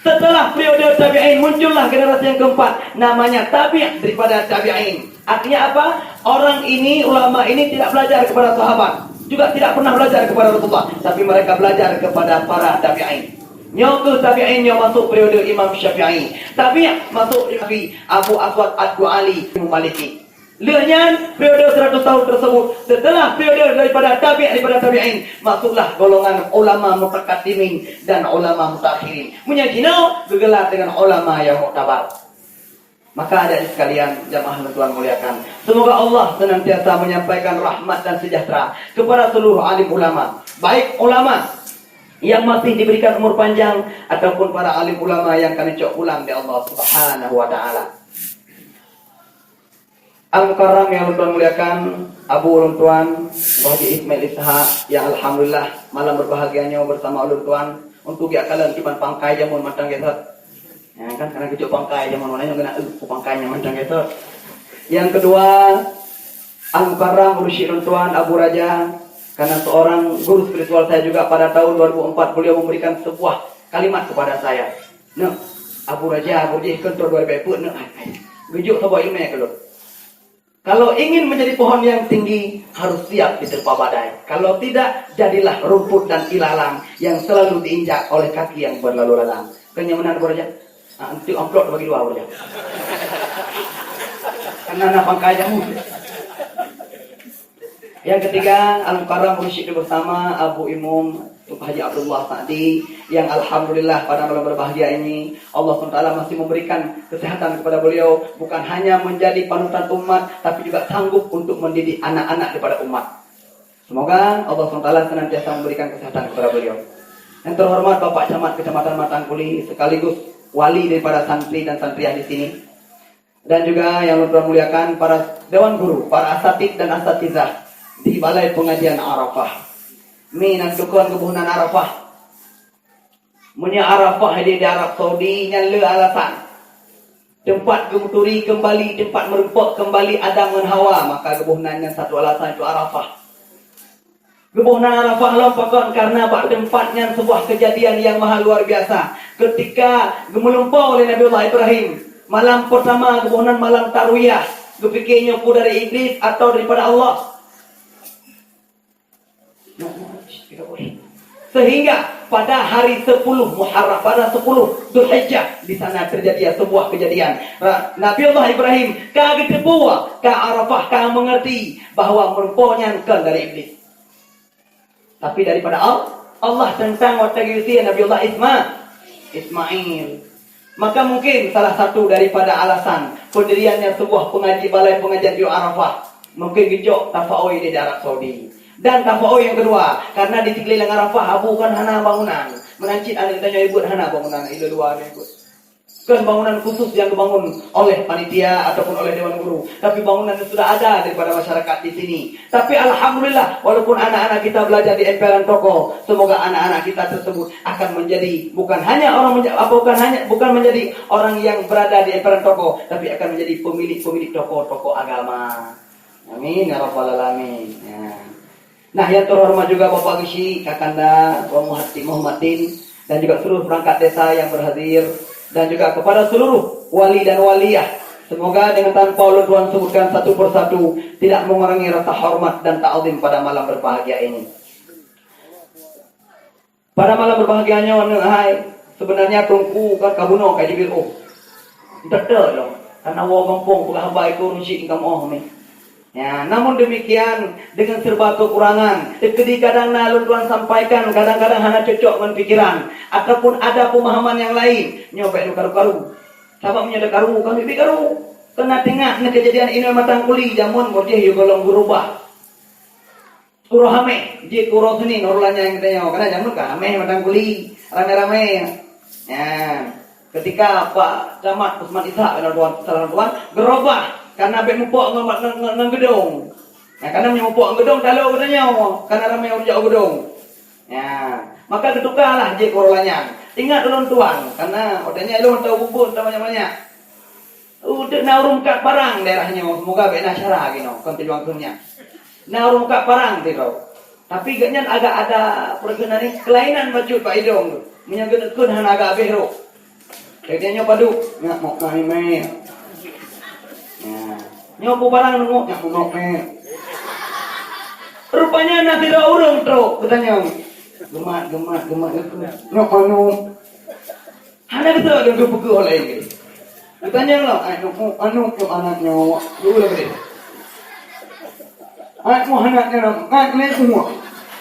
Setelah periode tabi'in, muncullah generasi yang keempat, namanya tabi' daripada tabi'in. Artinya apa? Orang ini, ulama ini tidak belajar kepada sahabat, juga tidak pernah belajar kepada Rasulullah, tapi mereka belajar kepada para tabi'in. Nyoe keuh tabi'in nyoe masuk periode Imam Syafi'i. Tabi' masuk Imam Syafi'i, Abu Aswad Ad-Du'ali, Imam Maliki. Lheueh nyan, periode seratus tahun tersebut, setelah periode daripada tabi' daripada tabi'in, masuklah golongan ulama mutakaddimin dan ulama mutaakhirin. Meunyoe jinoe geugelar dengan ulama yang muktabar. Maka adik sekalian, jamaah yang Tuhan muliakan, semoga Allah senantiasa menyampaikan rahmat dan sejahtera kepada seluruh alim ulama, baik ulama yang masih diberikan umur panjang ataupun para alim ulama yang akan dicok pulang di Allah Subhanahu wa taala. Al-Mukarram yang ulôn tuan muliakan, abu ulôn tuan, Haji Ismail Ishak, yang alhamdulillah malam berbahagia nyoe bersama ulôn tuan untuk geukalon kiban pangkai jameun mantong gét. Ya kan, karena keucok pangkai jameun, makanya kena, eh, pangkai nyan mantong gét. Yang kedua, Al-Mukarram Mursyid Lôn Tuan Abu Raja, karena seorang guru spiritual saya juga, pada tahun dua ribu empat beliau memberikan sebuah kalimat kepada saya. Nah, Abu Raja, Abu Raja, ikon tu dua ribu empat, nah, ai, ai. Geujok saboh ilmu ke lôn. Kalau ingin menjadi pohon yang tinggi, harus siap diterpa badai. Kalau tidak, jadilah rumput dan ilalang yang selalu diinjak oleh kaki yang berlalu lalang. Kan nyang meunan, Abu Raja? Ah, untuk amplop bagi dua, Abu Raja. Karena na pangkai jamu. Yang ketiga, Al-Mukarram Mursyid bersama Abu Imum Haji Abdullah Sa'di, yang alhamdulillah pada malam berbahagia ini, Allah subhanahu wa taala masih memberikan kesehatan kepada beliau, bukan hanya menjadi panutan umat, tapi juga sanggup untuk mendidik anak-anak daripada umat. Semoga Allah subhanahu wa taala senantiasa memberikan kesehatan kepada beliau. Yang terhormat Bapak Camat Kecamatan Matangkuli, sekaligus wali daripada santri dan santriah di sini, dan juga yang Lôn Tuan muliakan, para dewan guru, para asatid dan asatizah di Balai Pengajian Arafah. Mi nan tukon geuboh nan Arafah. Meunyoe Arafah di, di Arab Saudi, nyan le alasan. Teumpat geuturi keumbali, teumpat meurumpok keumbali Adam ngon Hawa, maka geuboh nan nyan satu alasan, itu Arafah. Geuboh nan Arafah lom pakon, karena bak teumpat nyan sebuah kejadian yang maha luar biasa. Ketika geumeulumpoe lé Nabiullah Ibrahim, malam pertama geuboh nan malam tarwiyah, geupike nyoe peue dari Iblis atau daripada Allah. Sehingga pada hari sepuluh Muharram, pada sepuluh Dzulhijjah, di sana terjadi sebuah kejadian. Ra-, Nabiullah Ibrahim ka geuteupeue, ka Arafah, ka mengerti bahwa meureumpok nyan kon dari Iblis. Tapi daripada Allah, Allah teuntang watée geusie Nabiullah Isma-, Ismail. Maka mungkin salah satu daripada alasan pendiriannya sebuah pengaji, balai pengajian di Arafah, mungkin geujok tafaoi di Arab Saudi. Dan tafaoi yang kedua, karena di sekeliling Arafah Abu kan hana bangunan. Meunan cit aneuk tanyoe ibuet hana bangunan, ilé luwa ibuet. Kon bangunan khusus yang dibangun oleh panitia ataupun oleh dewan guru, tapi bangunan yang sudah ada daripada masyarakat di sini. Tapi alhamdulillah, walaupun anak-anak kita belajar di emperan toko, semoga anak-anak kita tersebut akan menjadi bukan hanya orang menja-, apa, bukan hanya, bukan menjadi orang yang berada di emperan toko, tapi akan menjadi pemilik-pemilik toko-toko agama. Amin ya rabbal alamin. Ya. Nah, yang terhormat juga Bapak Geuchik, Kakanda, Bapak Muhati-, Muhammadin, dan juga seluruh perangkat desa yang berhadir, dan juga kepada seluruh wali dan waliah. Semoga dengan tanpa ulôn tuan sebutkan satu persatu, tidak mengurangi rasa hormat dan takzim pada malam berbahagia ini. Pada malam berbahagia nyoe, aneuk hai, sebenarnya Teungku kan ka bunoe ka jibiet óh. Teutek lom, karena woe gampông peugah haba iko runcit kamoe ni. Ya, namun demikian, dengan serba kekurangan, keudi kadang na lôn tuan sampaikan, kadang-kadang hana cocok ngon pikiran, ataupun ada pemahaman yang lain, nyoe bèk neukaru-karu. Sabab meunyoe teukaru, ka miet karu. Keuneuk teuingat ngon keujadian inoe Matangkuli, jameun meuh jih yue gohlom beurubah. Uroe Hamèh, jeuet keu uroe Seunin, uroe lanyang geutanyoe. Karena jameun ka Hamèh Matangkuli, ramè-ramè. Nyan, ketika Pak Camat Usman Ishak, salah tuan, salah tuan, geurobah, karena bèk mupok ngon, ngon, ngon, ngon geudong. Nah, karena meunyoe mupok ngon geudong, talo geutanyoe, karena ramè ureueng jak u geudong. Nyan, maka geutukalah jeuet keu uroe lanyang. Ingat ulôn tuan, karena watèe nyan ulôn tau bubon, tau banyak-banyak. Udeb na ureueng meukat parang daerah nyoe, semoga bèk na syara geunoe, kon tujuan keu nyan. Na ureueng meukat parang sidroe. Tapi gobnyan agak ada peureukeun ni, kelainan bacut bak idong tu. Meunyoe geuneuk kheun hana agak abéh rôh. Jadi nyoe padub, nyak mok na imè. Nah, nyoe peue barang nyoe, nyak mok mè. Rupanya na sidroe ureueng trok geutanyong. Geumat, geumat, geumat, geumat. Nyak manok. Hana geutrok deungon peugah lé. Geutanyong lom, "Ai, nyoe, anu, nyoe aneuk nyoe, dua lé." "Ai, nyoe aneuk nyoe, nyoe lé buah."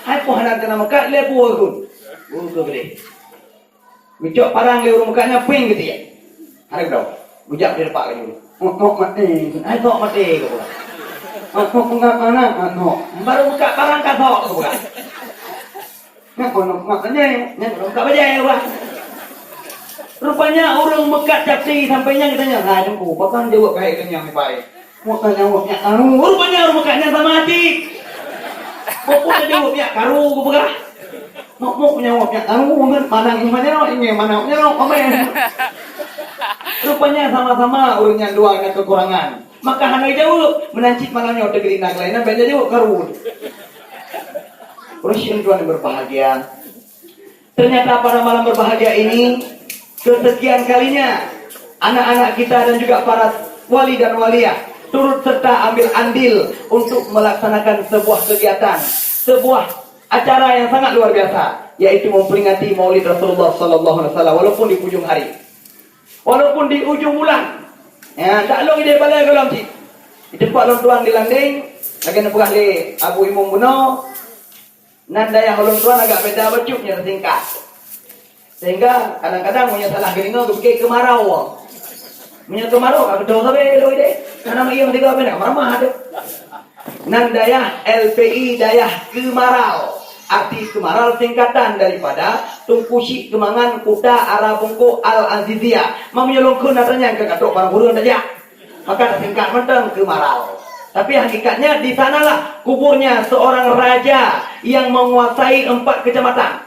"Ai, nyoe aneuk nyoe, nyoe lé buah tu." Buka geude. Geucok parang lé ureueng meukat nyan, péng geutiek. Hana geudoe. Geujak di depan laju. "Nyoe, nyoe maté." "Ai, nyoe maté," keu buka. "Nyoe, nyoe peugah aneuk, nyoe." Baru buka parang ka sok keu buka. Nyan keunoe mak tanyong, nyan keunoe ka bajèe, wah. Rupanya ureueng meukat capti sampai nyan geutanyong, "Hai Teungku, pakon jaweueb keuhai geutanyoe nyoe bae?" Mok tanyong nyak karu, rupanya ureueng meukat nyan sama até. Mok pun jaweueb nyak karu geupeugah. Mok, mok jaweueb nyak karu, manang iman nyoe, ingin manang nyoe, komen. Rupanya sama-sama ureueng nyan dua na kekurangan. Maka hana jaweueb, meunan cit malam nyoe teugelinda keulayan, bèk jaweueb karu. Ureueng tuan yang berbahagia. Ternyata pada malam berbahagia ini, kesekian kalinya, anak-anak kita dan juga para wali dan waliah turut serta ambil andil untuk melaksanakan sebuah kegiatan, sebuah acara yang sangat luar biasa, yaitu memperingati Maulid Rasulullah sallallahu alaihi wasallam, walaupun di ujung hari, walaupun di ujung bulan. Ya, tak lôn idéh balai gohlom cit. Di teumpat lôn tuan di Landeng, lagèe neupeugah lé Abu Imum bunoe, nan dayah ulôn tuan agak beda bacut nyoe singkat. Sehingga kadang-kadang meunyoe salah geudeungö geupike keumarau. Meunyoe keumarau ka beutôi sabe lôn idéh. Karena iya tiga beuna ramah tu. Nan dayah L P I dayah Keumarau. Arti Keumarau singkatan daripada Teungku Syik Keumangan Kuta Ara Bungkôk Al Azizia. Meunyoe lôn kheun na tanyang keu katok barang ureueng tajak. Maka singkat mantong Keumarau. Tapi hakikatnya di sanalah kuburnya seorang raja yang menguasai empat kecamatan.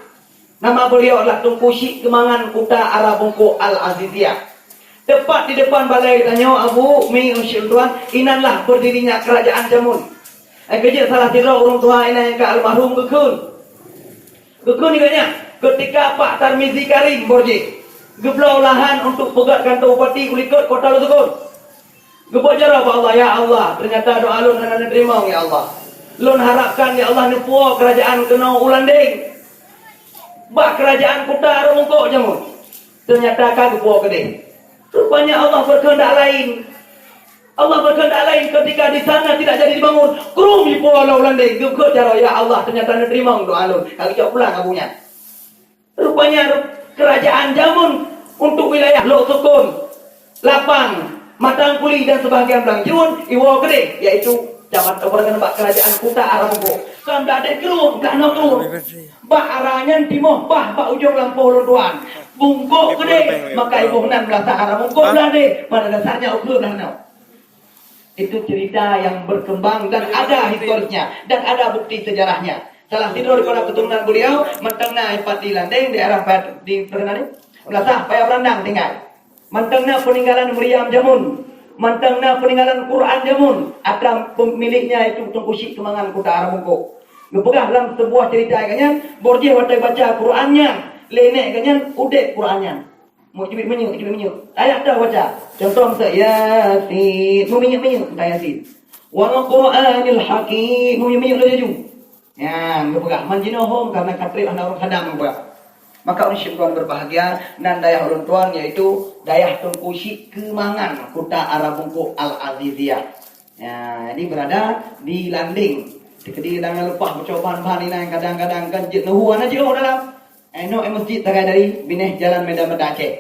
Nama beliau adalah Teungku Syik Keumangan Kuta Ara Bungkôk Al Azizia. Tepat di depan balai tanyoe Abu Mi Usyik Tuan, inanlah berdirinya kerajaan jameun. Ai keujeuet salah sidroe ureueng tuha inan nyang ka almarhum geukheun. Geukheun juga nyan, ketika Pak Tarmizi Karim Borjih geubloe lahan untuk peugöt kantor bupati u likot kota Lhoksukon. Geuboh jaroe bak Allah, "Ya Allah, ternyata doa lôn hana neuteurimong, ya Allah. Lôn harapkan, ya Allah, neupuwoe kerajaan keunoe u Landeng. Bak kerajaan Kuta Ara Bungkôk jameun." Ternyata ka geupuwoe keudeh. Rupanya Allah berkehendak lain. Allah berkehendak lain, ketika di sana tidak jadi dibangun, krum jipuwoe lom u Landeng, geuboh jaroe, "Ya Allah, ternyata neuteurimong doa lôn." Ka geucok pulang Abu nyan. Rupanya kerajaan jameun untuk wilayah Lhoksukon, Lapang, Matang Kuli dan sebahagian Blang Jeuwon iwoe keudeh, yaitu jabat orang bak kerajaan Kuta Ara Bungkôk. Kan dak ada krum, dak na krum. Bak ara nyan timoh bah bak ujong lampôh lôn tuan. Bungkôk keudeh, maka iboh nan Meulasan Ara Bungkôk blah deh, pada dasarnya ukeue blah nyoe. Itu cerita yang berkembang dan ada historisnya dan ada bukti sejarahnya. Salah sidroe daripada keturunan beliau mantong na i Pati Landeng, daerah Paya-, di terkenal ni, Meulasan, Paya Beurandang tinggai. Mantong na peninggalan meriam jameun, mantong na peninggalan Quran jameun. Atra pemiliknya itu Teungku Syik Keumangan Kuta Ara Bungkôk. Geupeugah lam sebuah cerita geuh nyan, Borjih watèe baca Quran nyan, lé nèk geuh nyan udeb Quran nyan. Meucubit minyeuk, cubit minyeuk. Ayat dah baca. Contoh misal, Yasin. Meuminyeuk-minyeuk teuntang Yasin. "Wal Qur'anil Hakim." Meuminyeuk-minyeuk laju. Nyan, geupeugah. Man jinoe hom karena ka trép hana ureueng khadam geupeugah. Maka ureueng syik tuan berbahagia, nan dayah ulôn tuan, yaitu dayah Teungku Syik Keumangan, Kuta Ara Bungkôk Al-Aziziyah. Ya, jadi berada di Landeng. Keudéh dan leupah beucoe bahan-bahan inan kadang-kadang kan jeuet neuhu hana jiôh dalam. Inoe masjid tagai dari binéh Jalan Medan Merdeka Aceh.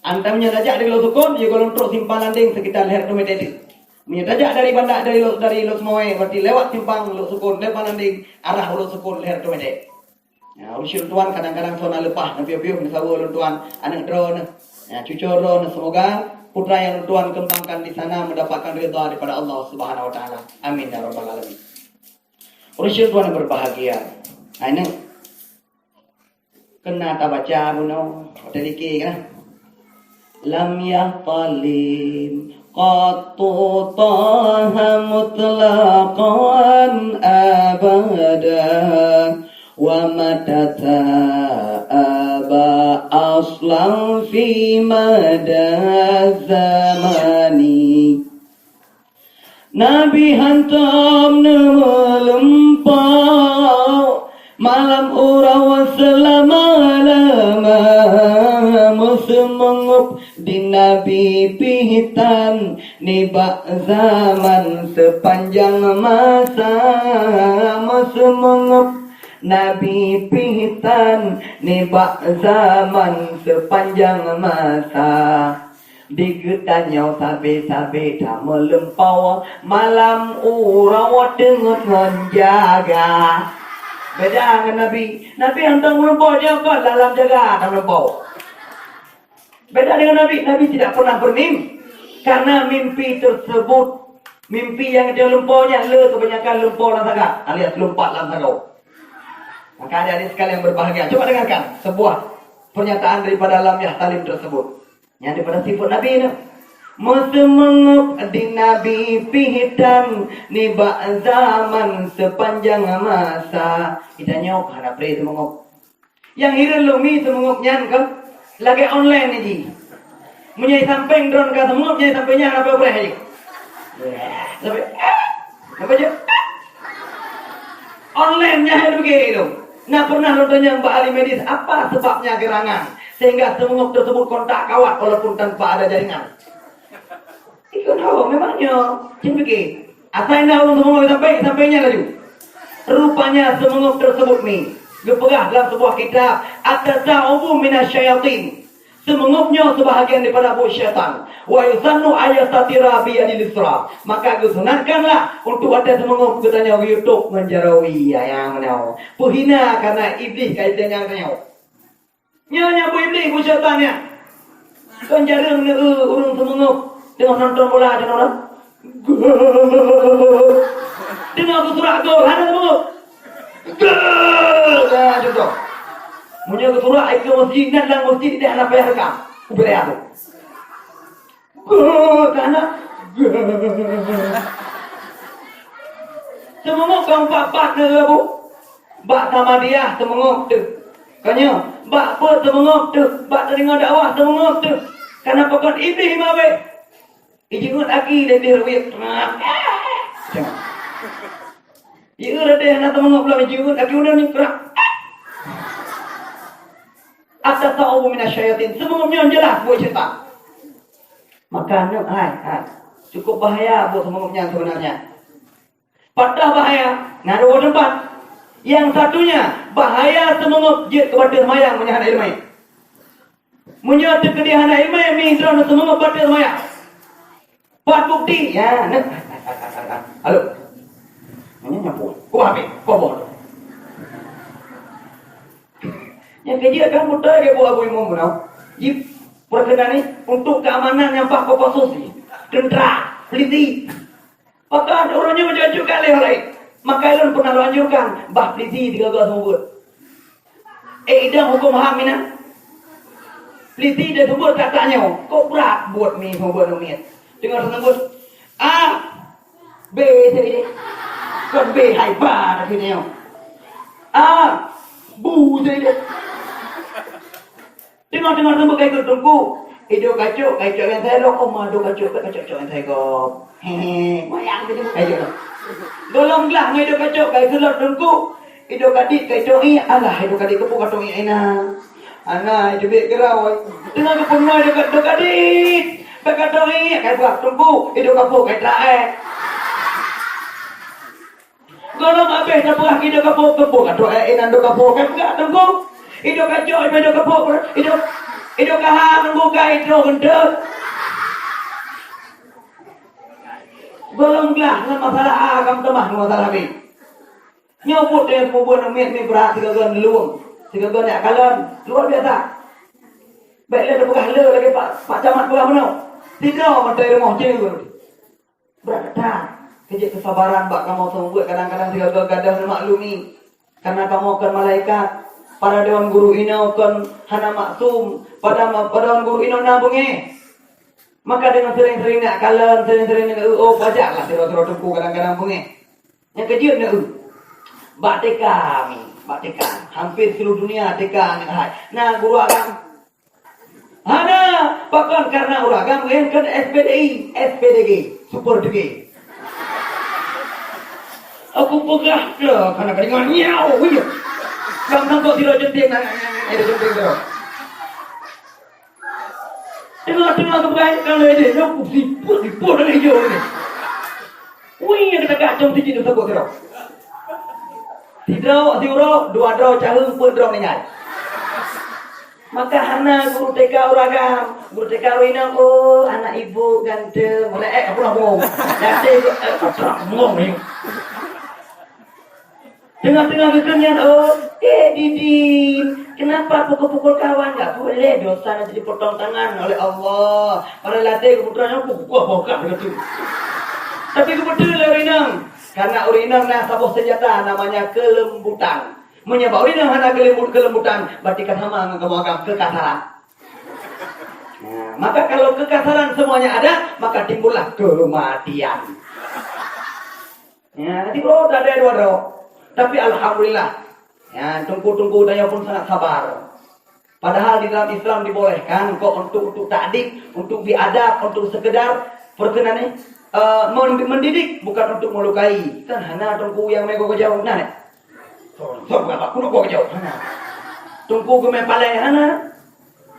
Antam nyoe tajak dari Lhoksukon, yue gohlom trok simpang Landeng sekitar lhèe reutôh meter teuk. Meunyoe tajak dari Banda, dari Lhok, dari Lhokseumawe, berarti lewat simpang Lhoksukon, lewat Landeng, arah Lhoksukon lhèe reutôh meter. Ya, ureueng syik tuan kadang-kadang soe na leupah, na piôh-piôh, na saweue ulôn tuan, aneuk droeneuh, ya, cucoe droeneuh. Semoga putra yang ulôn tuan kembangkan di sana mendapatkan ridha daripada Allah Subhanahu wa Taala. Amin ya rabbal alamin. Ureueng syik tuan yang berbahagia. Nah, ini kena tabaca bunoe, watèe dikir kan. Lam yahtalim qattu Taha mutlaqan abada, wa mata tha'aba aslan fi mada zamani. Nabi hantom neumeulimpau malam uroe seulama-lama, meuseumeungeup di Nabi pih tan nibak zaman seupanjang masa, meuseumeungeup Nabi pih tan nibak zaman seupanjang masa. Di geutanyoe sabe-sabe tameulimpau malam uroe teungeut ngon jaga. Beda ngon Nabi. Nabi hantom meulimpau, nyoe kon lam jaga tameulimpau. Beda dengan Nabi, Nabi tidak pernah bermim-, karena mimpi tersebut, mimpi yang dia limpau nyan le kebanyakan limpau lam saga, alias lumpat lam saga. Maka adik-adik sekalian berbahagia, coba dengarkan sebuah pernyataan daripada lam yahtalim tersebut. Nyan daripada sifat Nabi nyan. Meuseumangôb di Nabi pih tan nibak zaman seupanjang masa. Geutanyoe hana preh seumeungôb. Nyang hireuen lôn mi seumeungôb nyan kon lagèe online jih. Meunyoe sampéng droen ka seumeungôb, nyoe sampéng nyan hana preh lé. Sampai, sampai je. Online nyan hai lagèe tu. Na pernah lôn tanyong bak ahli medis, apa sebabnya gerangan sehingga seumungôb tersebut kontak kawat walaupun tanpa ada jaringan? Ikut hawa memang nyoe. Cen pike. Asai na ureueng seumungôb sampai, sampai nyan laju. Rupanya seumungôb tersebut ni geupeugah dalam sebuah kitab, "At-tasa'ubu minasyayatin." Seumungôb nyoe seubahagian daripada buet syaitan. "Wa yusannu ayastatira biyadil yusra." Maka geusunatkanlah untuk watèe seumungôb geutanyoe geuyue tôp ngon jaroe. Ya, nyang meunoe. Peuhina karena Iblih ka itanyong tanyoe. Nyan nyang buet Iblih, buet syaitan nyan. Kon jareueng neu-eu ureueng seumungôb teungoh nonton bola, teungoh nonton. Gol. Teungoh geusurak gol, hana seumungôb. Gol! Nah, contoh. Meunyoe geusurak ikeue masjid, nyan lam masjid, ideh hana payah rekam. Ubé aku. Gol, kana. Gol. Seumungôb ka pat-pat neu, Bu. Bak Samadiyah seumungôb teuh. Ka nyoe, bak peue seumungôb teuh, bak teurimong dakwah seumungôb teuh. Kana pakon Iblih mabeh. Ijingut aki lé Iblih reuwit. Ieu reude hana seumungôb lom, ijingut aki uneun ni kerak. At-tasa'ubu minasyayatin. Seumungôb nyoe jeulaih buet syaitan. Maka nyoe, hai, hai. Cukup bahaya buet seumungôb nyan sebenarnya. Padahai bahaya, na dua teumpat. Nyang satunya, bahaya seumungôb jeuet keu bateue seumayang meunyoe hana ileumèe. Meunyoe teukeudi hana ileumèe, mi droeneuh seumungôb bateue seumayang. Pat bukti? Ya, nah. Halo. Ini nyambung. Kuah habis. Kuah boh. Nyang keujeuet kan beutôi lagèe buet Abu Imum bunoe. Jih perkenan ni untuk keamanan nyang bah Kopassus ni. Tentera, polisi. Pakon ureueng nyoe meucok-cok ka lé laén. Maka lôn pernah lôn anjurkan, bah polisi tiga-tiga seumeubeuet. Eh, idang huköm ham inan. Polisi dia seumeubeuet tak tanyoe, kok brat buet mi seumeubeuet ngon miet. Teungoh seumeubeuet, ah, B C D. Kon B hai ba tapi nyoe. Ah, bu C D. Teungoh-teungoh seumeubeuet ka ikot teungku. Idok kacok, kacok nyang sai lom, oma idok kacok, kacok nyang sai gob. Hehe, wayang tu kacok. Golom glah ngon idok kacok, ka iseulot teungku. Idok kadit, kacok iek, alah, idok kadit keupeue kacok iek inan. Ana, idok biet keurawa. Teungoh geupeunoi idok, idok kadit. Bak kacok iek, ka ipeugah teungku, idok kapok, ka itraek. Gohlom abéh tapeugah idok kapok, teupeu ka trok, eh, inan idok kapok, ka peugah teungku. Idok kacok, idok kapok, idok, idok kaha teungku ka idok keunteuek. Gohlom glah ngon masalah A, kam teumah ngon masalah B. Nyoe buet nyang mubuet miet mi brat sigoe-goe neulueng, sigoe-goe neuk kalon, luar biasa. Bèk lé tapeugah le lagèe Pak, Pak Camat peugah bunoe. Sidroe mantong rumoh jeuet. Brat that, keujeuet keusabaran bak kamoe seumeubeuet kadang-kadang sigoe-goe gadoh neumaklumi. Karena kamoe kon malaikat, para dewan guru inoe kon hana maksum, pada ma-, para dewan guru inoe na beungéh. Maka deungon seuring-seuring neuk kalon, seuring-seuring neuk eu-, oh, pajaklah sidroe-sidroe teungku kadang-kadang beungéh. Nyang keujeuet neuk eu. Bak T K mi, bak T K. Hampir seluruh dunia T K neuk hai. Na guru agam. Hana, pakon karena ureueng agam ngon kon S P D I, S P D G, super D G. Aku peugah dah, karena kedengaran nyau, wih. Kamu nampak tidak jenting, nah, nah, nah, nah, itu jenting tu. Tengah-tengah kepeugah kan lé deh, aku siput, siput lagi jauh ni. Wih, yang kita kacau sikit tu sebut tu. Sidroe siuroe, dua droe caheueng, peuet droe meuninggai. Maka hana guru T K ureueng agam, guru T K ureueng inong, "Oh, anak ibu ganteng." Mulai, eh, pulang bengong. Ganteng, eh, pulang bengong ni. Tengah-tengah geukheun nyan, "Oh, eh, Didin, kenapa pukul-pukul kawan? Nggak boleh, dosa nanti dipotong tangan oleh Allah." Padahai latèe keuputroe nyan pukul bokah gitu. Tapi keubeutôi lé ureueng inong. Karena ureueng inong na saboh senjata namanya kelembutan. Meunyoe bak ureueng inong hana keuleumbut-, keuleumbutang, berarti ka sama ngon kamoe agam keukasaran. Ya, maka kalau kekasaran semuanya ada, maka timbullah kematian. Ya, nanti kalau tak ada dua droe. Tapi alhamdulillah, ya, teungku-teungku tanyoe pun sangat sabar. Padahal di dalam Islam dibolehkan kok untuk, untuk takdib, untuk biadab, untuk sekedar perkenan ni, eh, men-, mendidik, bukan untuk melukai. Kan hana teungku nyang meugoe jauh, nah, eh? Sok, sok, bukan aku nak goe jauh, hana. Teungku geumé palai, hana.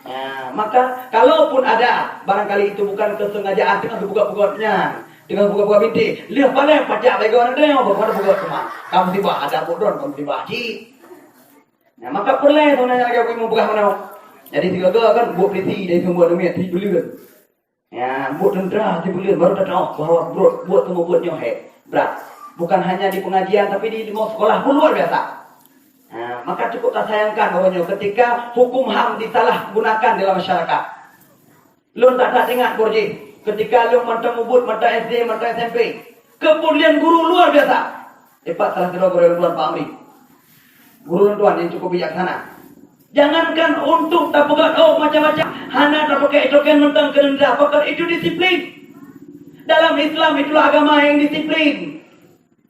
Ya, maka kalaupun ada, barangkali itu bukan kesengajaan, teungoh geupeugöt-peugöt nyan, teungoh geupeugöt-peugöt bintéh, lheueh paleng pacak bak droeneuh, bak droeneuh peugöt teuma. Ka musibah, ada buet droeneuh, ka musibah cit. Nah, maka peureulèe sebenarnya lagèe aku meugah meunoe. Jadi sigoe kan buet polisi dari sumber dunia, si buleuen. Ya, buet tentara si buleuen baru tahu bahwa buet, buet kamoe buet nyoe he, brat. Bukan hanya di pengajian, tapi di, di sekolah pun luar biasa. Nah, maka cukup tasayangkan bahwa nyoe ketika hukum HAM disalahgunakan dalam masyarakat. Lôn that-that ingat boh jih, ketika lôn mantong mubuet, mantong S D, mantong S M P, keupeudeulan guru luar biasa. Tepat salah sidroe guru lôn tuan Pak Amri. Guru lôn tuan yang cukup bijaksana. Jangankan untuk tapeugöt ôk macam-macam, hana tapakèk token mantong keu nenda, pakon itu disiplin. Dalam Islam itulah agama yang disiplin.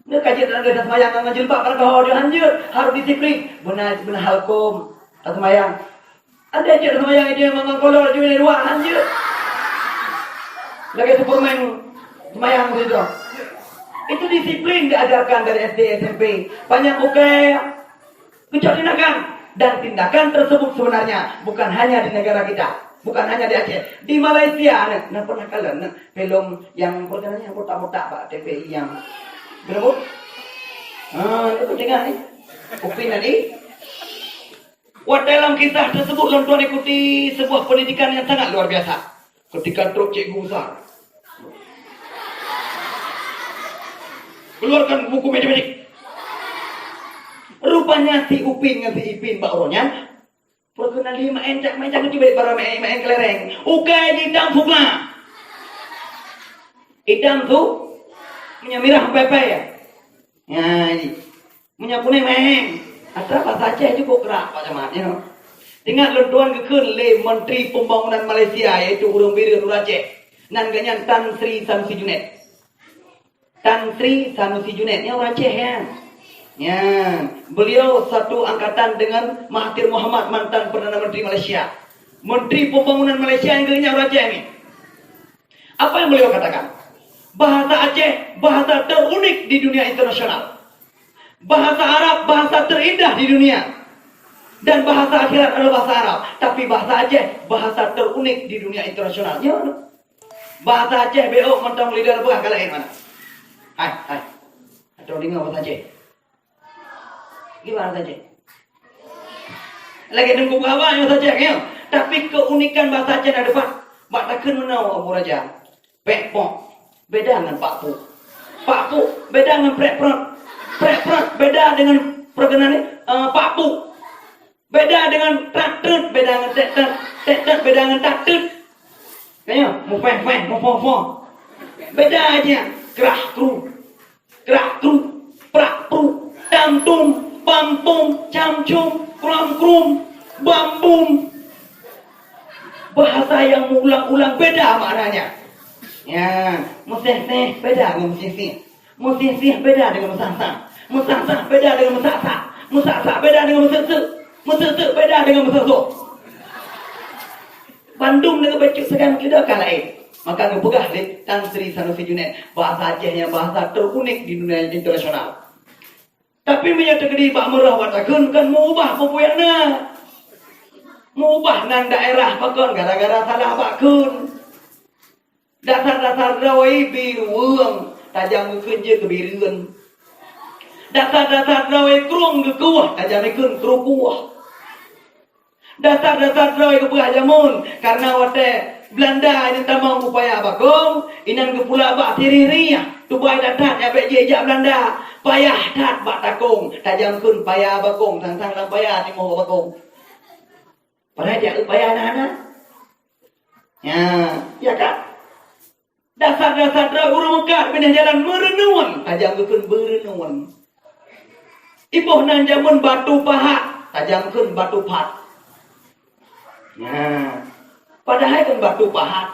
Nyoe ka jeuet lagèe taseumayang ngon jilbab, padahai hanjeuet, harôh disiplin. Beuna, beuna hal huköm taseumayang. Andai jeuet taseumayang jih ngon kolor jih luwah, hanjeuet. Lagèe Superman seumayang sigoe. Itu disiplin diajarkan dari S D, S M P. Panyang ukai kejut tindakan. Dan tindakan tersebut sebenarnya bukan hanya di negara kita, bukan hanya di Aceh, di Malaysia. Nah, nah, pernah kalian, nah, film yang berkenaan yang botak-botak bak T V I yang berapa? Ah, itu tengah ni. Upin tadi. Wat dalam kisah tersebut, lôn tuan ikuti sebuah pendidikan yang sangat luar biasa. Ketika trok cikgu besar, keluarkan buku matematik. Rupanya si Upin ngon si Ipin bak uroe nyan, perkenali main cak, main cak keucil, baru main, main kelereng. Ukai di itam sukla. Itam tu, meunyo mirah pai-pai ya. Ya, ini. Meunyo kunéng meheng, atra bahasa Aceh jih kok krak, Pak Camat, ya. Ingat lôn tuan geukheun lé Menteri Pembangunan Malaysia, yaitu ureuëng Bireuen ureuëng Aceh. Nan geuhnyan Tan Sri Sanusi Junet. Tan Sri Sanusi Junet, nyan ureuëng Aceh, ya. Ya, beliau satu angkatan dengan Mahathir Mohamad, mantan Perdana Menteri Malaysia. Menteri Pembangunan Malaysia nyang geuhnyan ureuëng Aceh ni. Apa yang beliau katakan? Bahasa Aceh bahasa terunik di dunia internasional. Bahasa Arab bahasa terindah di dunia. Dan bahasa akhirat adalah bahasa Arab. Tapi bahasa Aceh bahasa terunik di dunia internasional. Ya. Bahasa Aceh beok mantong lidah peugah ka laén mana. Hai, hai. Atau dengar bahasa Aceh. Gimana saja? Lagèe teungku peugah awai nyoe saja, ya. Tapi keunikan bahasa Aceh na deupat. Bak takheun meunoe, Abu Raja. Pek pok beda ngon pak puk. Pak puk beda ngon prek prot. Prek prot beda dengan perkenalan, eh, pak puk. Beda dengan trak treut, beda dengan tek tet. Tek tet beda dengan tak treut. Kaya, mufeh feh, mufo fo. Beda aja. Krah kru. Krak kru, prak pru, tam tum, pam pum, cam cum, kram krum, bam bum. Bahasa yang mengulang-ulang beda maknanya. Ya, meseh seh beda dengan mesih sih. Mesih sih beda dengan mesah sah. Mesah sah beda dengan mesah sah. Mesah sah beda dengan meseh seh. Meseh seh beda dengan meseh soh. Bandum deungon bacut sagai meukeudeh ka laén. Maka geupeugah lé Tan Sri Sanusi Junet, bahasa Aceh nyan bahasa terunik di dunia internasional. Tapi meunyoe teukeudi bak meurah bak takheun kan meubah peue-peue nyang na. Meubah nan daerah pakon gara-gara salah bak kheun. Dasar-dasar droe birueng, tajam geukheun jeuet keu bireuen. Dasar-dasar droe krueng geukueh, tajam geukheun krukueh. Dasar-dasar droe geupeugah jameun, kareuna watèe Belanda inan tamong u Paya Bakong, inan geupula bak sirih riah, tubai that-that nyang bèk jijak Belanda. Payah that bak takong, tajam kheun Paya Bakong, sang-sang lam paya timoh bak bakong. Padahai jak u paya na-na. Ya, ya kan? Dasar-dasar droe ureueng meukat binéh jalan meureunuen, tajam geukheun beureunuen. Iboh nan jameun batu pahat, tajam kheun batu phat. Nah, Padahai kan batu pahat.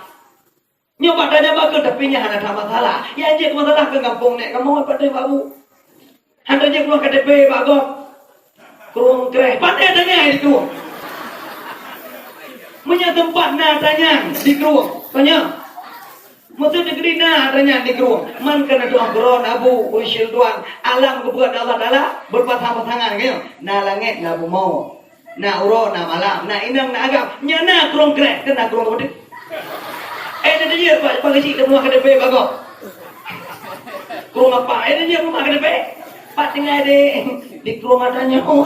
Nyoe bak tanyong bak keuh, tapi nyan hana that masalah. Nyang jeuet masalah keu gampông nèk kamoe pat teuh bak bu. Hana jeuet keuluar K T P bak gob. Krueng kreh. Pat teuh tanyong di krueng. Meunyoe teumpat na tanyong di krueng. Tanyong. Meuseuti keudeh na tanyong di krueng. Man kana tuan kron Abu Ureueng Tuan. Alam geupeugah Allah Taala beupasang-pasangan, nyoe. Na langèt, na bumoe. Na uroe, na malam, na inong, na agam. Nyan na krueng kreh, keu na krueng teumpat. Eh, dia tanya, Pak, Pak Kecik, dia rumah K T P, Pak Gop. Krueng apa? Eh, dia rumah K T P. Pak tinggai di, di krueng atanyoe.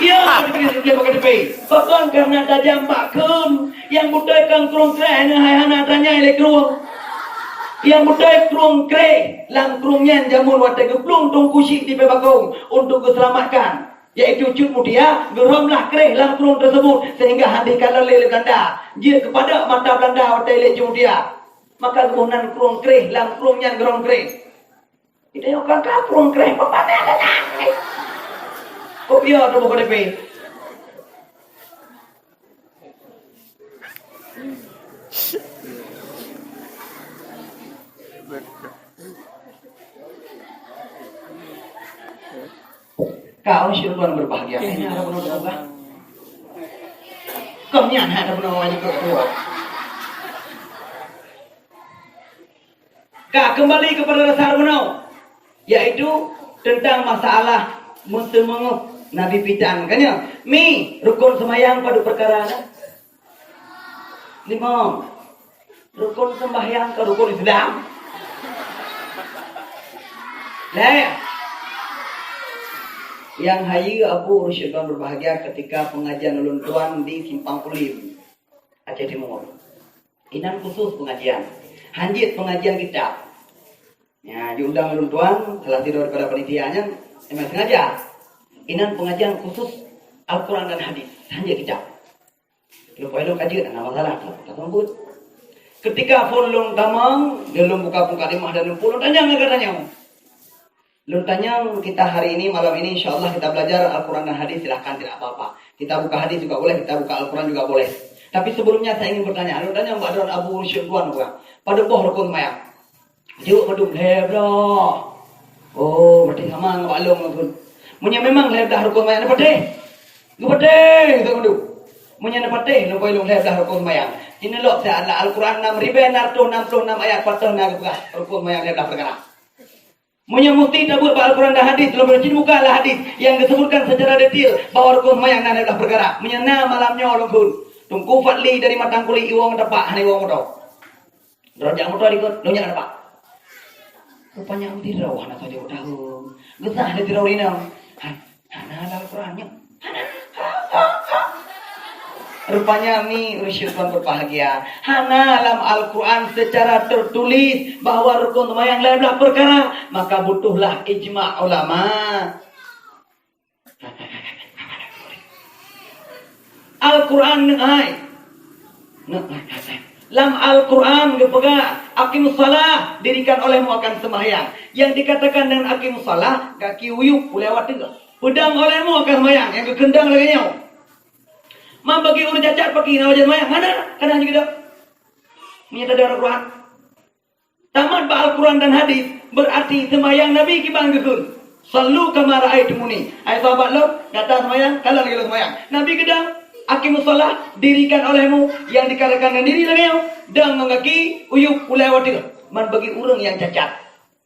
Ya, di, di, di K T P. Pakon karena tajam bak kheun. Nyang beutôi kan krueng kreh, nyan hai hana tanya lé krueng. Nyang beutôi krueng kreh, lam krueng nyan jameun watèe geuplueng Teungku Chik di Peuet Bakong untuk geuseulamatkan. Yaitu Cut Mutia, geurhom lah kreh lam krueng tersebut, sehingga han dikalon lé Belanda. Jeuet keupada mata Belanda watèe lé Cut Mutia. Maka geuboh nan krueng kreh, lam krueng nyan geurhom kreh. Kita nyoe ka krueng kreh, peue pané ada nyan. Kok iya tuboh K T P? Ka, ureueng syedara berbahagia. Ini ada penuh juga. Kau nyan ada penuh wajib berdoa. Ka, kembali kepada dasar bunoe, yaitu tentang masalah meuseumeungoh Nabi Pitan. Kan nyo? Mi, rukon seumayang padum peukara na? Limong. Rukon sembahyang ka rukon Islam. Lhèe. Nyang hayeue Abu Ureueng Tuan berbahagia ketika pengajian ulôn tuan di Simpang Ulim, Aceh Timur. Inan khusus pengajian. Han jeuet pengajian kitab. Ya, diundang ulôn tuan, salah sidroe daripada panitia nyan, memang sengaja. Inan pengajian khusus Al-Quran dan Hadis, han jeuet kitab. Leupah ilôn ka jeuet, hana masalah, ka sambot. Ketika phon lôn tamong, lôn buka mukadimah dan lôn phon, lôn tanyong lagèe tanyoe. Lôn tanyong, kita hari ini, malam ini, insya Allah kita belajar Al-Quran dan Hadis, silahkan, tidak apa-apa. Kita buka hadis juga boleh, kita buka Al-Quran juga boleh. Tapi sebelumnya saya ingin bertanya, lôn tanyong bak droeneuh Abu Syekh Tuan, bukan? Padum boh rukon seumayang? Jaweueb mandum, lhèe blah. Oh, berarti sama ngon bak lôn, lôn phon. Meunyoe memang lhèe blah rukon seumayang, neupatéh? Geupatéh, geupatéh mandum. Meunyoe neupatéh, lôn bri lôn lhèe blah rukon seumayang. Jinoe lok siat lam Al-Quran enam ribèe enam ratus enam puluh enam ayat, pat na geupeugah rukon seumayang lhèe blah peukara. Meunyoe musti tabeuet bak Al-Quran dan hadis, lôn bri cit buka lam hadis nyang geusebutkan secara detail bahwa rukon seumayang na lhèe blah peukara. Meunyoe na malam nyoe lôn phon, Teungku Fadli dari Matang Kulit iwoe ngon tapak, hana iwoe moto. Droe jak moto dikot, lôn jak ngon tapak. Rupanya sidroe hana sajoe tahun. Geusah lé sidroe inong. Hai, hana lam Al-Quran nyoe. Hana. Rupanya mi ureueng syedara berbahagia. Hana lam Al-Quran secara tertulis bahwa rukon seumayang lhèe blah peukara, maka butuhlah ijma ulama. Al-Quran neuk hai. Neuk hai. Lam Al-Quran geupeugah, "Aqimus shalah, dirikan olehmu akan sembahyang." Yang dikatakan dengan aqimus shalah, gaki uyuek ulèe watèe. Peudong olehmu akan sembahyang, nyang geukeundong lagèe nyoe. Man bagi ureueng cacat pakri na wajéb sembahyang? Hana, kadang juga. Meunyoe tadong Al-Quran. Tamat bak Al-Quran dan hadis, berarti seumayang Nabi kiban geukheun, "Shallu kama ra'aitumuni." Hai sahabat lôn, gata seumayang, kalon lagèe lôn seumayang. Nabi geudong, "Aqimus shalah, dirikan olehmu," yang dikatakan dengan diri lagèe nyoe, dong ngon gaki, uyuek ulèe watèe. Man bagi ureueng nyang cacat.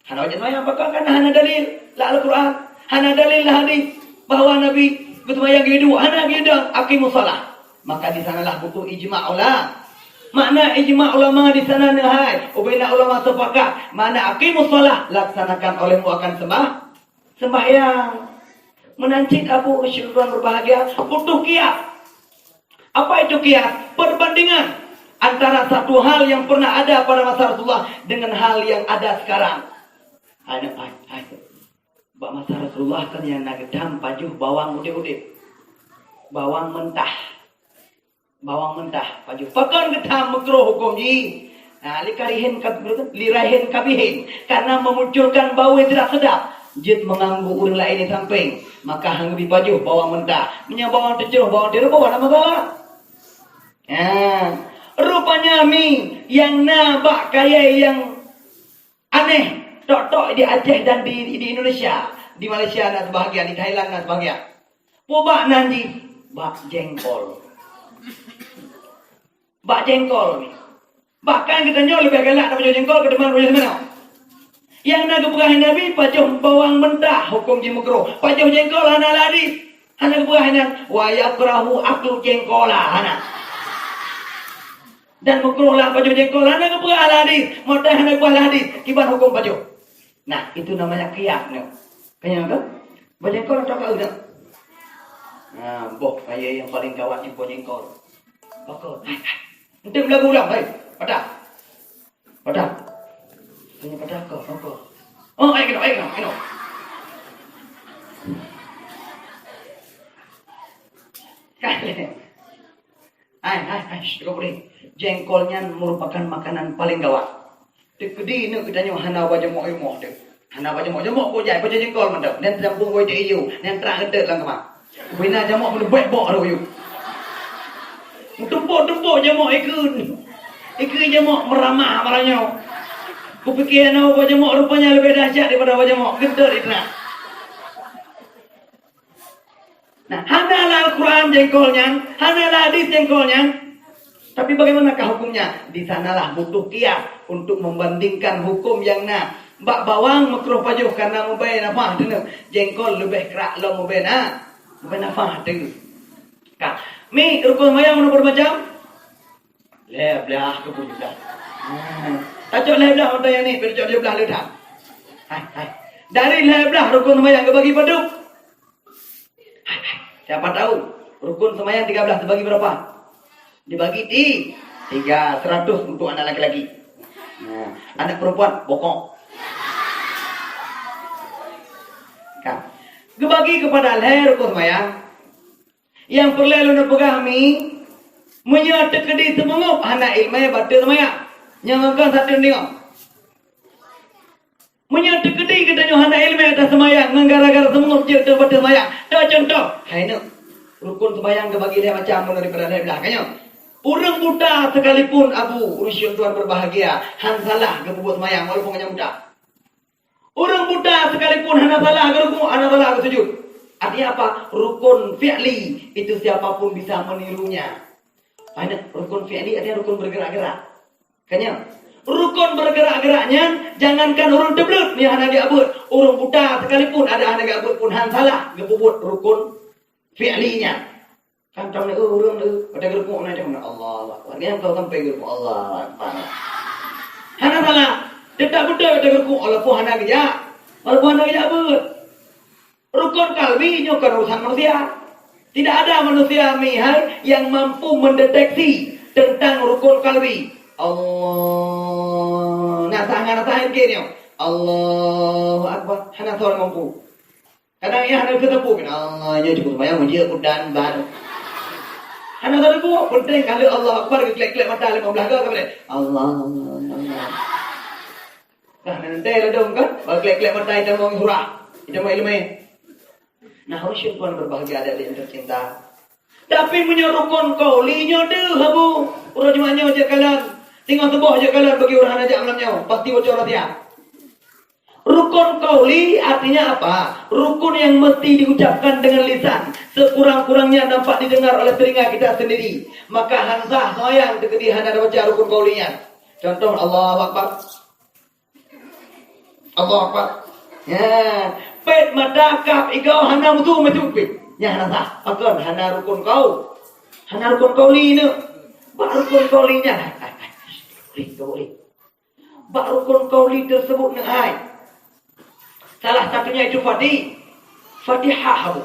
Hana wajéb seumayang, pakon? Karena hana dalil lam Al-Quran, hana dalil lam hadis bahwa Nabi geuseumayang geuduek, hana geudong, "Aqimus shalah." Maka di sanalah butuh ijma ulama. Makna ijma ulama di sana neuhai, ubena ulama sepakat, makna aqimus shalah, laksanakan olehmu akan sembah-, sembahyang. Meunan cit Abu Syaikhul berbahagia, butuh qiyas. Apa itu qiyas? Perbandingan antara satu hal yang pernah ada pada masa Rasulullah dengan hal yang ada sekarang. Hai, hai, hai. Bak masa Rasulullah kan nyang na geutam pajoh bawang udép-udép. Bawang mentah. Bawang mentah pajoh. Pakon geutam meukroh huköm jih? Nah, li karihen ka-, li raihen kabihen. Karena memunculkan bau yang tidak sedap. Jeuet mengganggu ureueng laén di sampéng. Maka han geubi pajoh bawang mentah. Meunyoe bawang teucroh, bawang tireuk, hana masalah. Ha, rupanya mi nyang na bak kayée nyang aneh tok-tok di Aceh dan di, di Indonesia, di Malaysia na sebahagian, di Thailand na sebahagian. Peue bak nan jih? Bak jengkol. Bak jengkol ni. Bahkan geutanyoe leubeh galak tapajoh jengkol ketimbang tapajoh seumeunok. Nyang na geupeugah Nabi, pajoh bawang mentah huköm jih meukruh. Pajoh jengkol hana lam hadis. Hana geupeugah nyan, "Wa yakrahu aklu jengkola," hana. Dan meukruh lah pajoh jengkol, hana geupeugah lam hadis. Meutai hana geupeugah lam hadis, kiban huköm pajoh. Nah, itu namanya qiyas nyoe. Keunyoe tu, bajengkol atau kau dah? Nah, boh kaya yang paling gawat jumpa jengkol. Pakon? Hai, hai. Ente belagu ulang, hai. Patah. Patah. Tanya patah kau, kau, kau. Oh, ayo kena, ayo kena, kena. Hai, hai, hai, shh, tak boleh. Jengkol nyan merupakan makanan paling gawat. Teukeudi neuk geutanyoe hana bajeumoe-jeumoe teuh. Hana bajeumoe-jeumoe kujai, bajeumoe jengkol mantong. Dan teudampung wai teu iyu, dan trang eunteuk lam kama. Bina jamoe meuleubuet bok rot yuk. Tumpok-tumpok jamoe ikeu. Ikeu jamoe meuramah malam nyoe. Kupike na uba jamoe rupanya leubeh dahsyat daripada uba jamoe. Geutot itrak. Nah, hana lam Al-Quran jengkol nyan, hana lam hadis jengkol nyan. Tapi bagaimanakah hukumnya? Di sanalah butuh qiyas untuk membandingkan hukum nyang na. Bak bawang meukruh pajoh karena meubai nafah teuneuh. Jengkol leubeh krak lom meubai na, meubai nafah teuneuh. Ka. Mi rukun seumayang meunurot macam? Lhèe blah keu peujudah. Hmm. Tacok lhèe blah mata nyang ni, tacok lhèe blah leudah. Hai, hai. Dari lhèe blah rukun seumayang geubagi padub? Siapa tahu, rukun seumayang tiga belas dibagi berapa? Dibagi ti-, tiga, seratus untuk anak laki-laki. Nah, anak perempuan, bokong. Kan? Geubagi kepada lhèe rukun seumayang. Nyang peureulèe lôn peugah mi, meunyoe teukeudi seumeungeup hana ileumèe bateue seumayang. Nyang kon satu deungoe. Meunyoe teukeudi geutanyoe hana ileumèe ata seumayang ngon gara-gara seumeungeup jeuet teuh bateue seumayang. Toh contoh, hai neuk, rukun seumayang geubagi lhèe macam meunurot daripada lhèe blah, ka nyoe. Ureueng buta sekalipun, Abu, ureueng syedara tuan berbahagia, han salah geupeubuet seumayang walaupun geunyang buta. Ureueng buta sekalipun hana salah geurukuk, hana salah geusujud. Artinya apa? Rukun fi'li itu siapa pun bisa menirunya. Hai neuk, rukun fi'li artinya rukun bergerak-gerak. Ka nyoe, rukun bergerak-gerak nyan, jangankan ureueng teubleuet nyang hana geujak beuet, ureueng buta sekalipun adak hana geujak beuet pun han salah geupeubuet rukun fi'li nyan. Kan tam ureueng tu, pada geurukuk na cuma, "Allahu Akbar." Nyan kau sampai geurukuk, "Allahu Akbar." Hana salah. Tetap beutôi pada geurukuk walaupun hana geujak, walaupun hana geujak beuet. Rukun kalbi nyoe kon urusan manusia. Tidak ada manusia mihai yang mampu mendeteksi tentang rukun kalbi. Allah, na sah hana sah mungkin nyoe. Allahu Akbar, hana soe mampu. Kadang ya hana teupeu, Allah, nyoe cukup sembahyang, uji aku dan ban. Hana teupeu, penting kalau Allahu Akbar, geklek-klek mata lima belas kali, Allah, Allah, Allah. Nah, nanti ladom kan, bak klek-klek mata ita mau hura, ita mau ilmu. Nah, ureueng tuan berbahagia adik-adik yang tercinta. Tapi meunyoe rukun qauli nyoe deuh, Abu, uroe Jumat nyoe jak kalon, singoh suboh jak kalon bagi ureueng hana jak malam nyoe, pasti bocor rahsia. Rukun qauli artinya apa? Rukun yang mesti diucapkan dengan lisan, sekurang-kurangnya nampak didengar oleh telinga kita sendiri. Maka han sah sembahyang teukeudi hana baca rukun qaulinya. Contoh, Allahu Akbar. Allahu Akbar. Ya, pet mata kap igoe hana musu meuseumpit. Nyan hana sah. Pakon hana rukun qau-, hana rukun qauli nyoe. Bak rukun qauli nyan. Hai, hai, hai. Boleh, tak boleh. Bak rukun qauli tersebut nyoe hai. Salah satunya itu Fati-, Fatihah, Abu.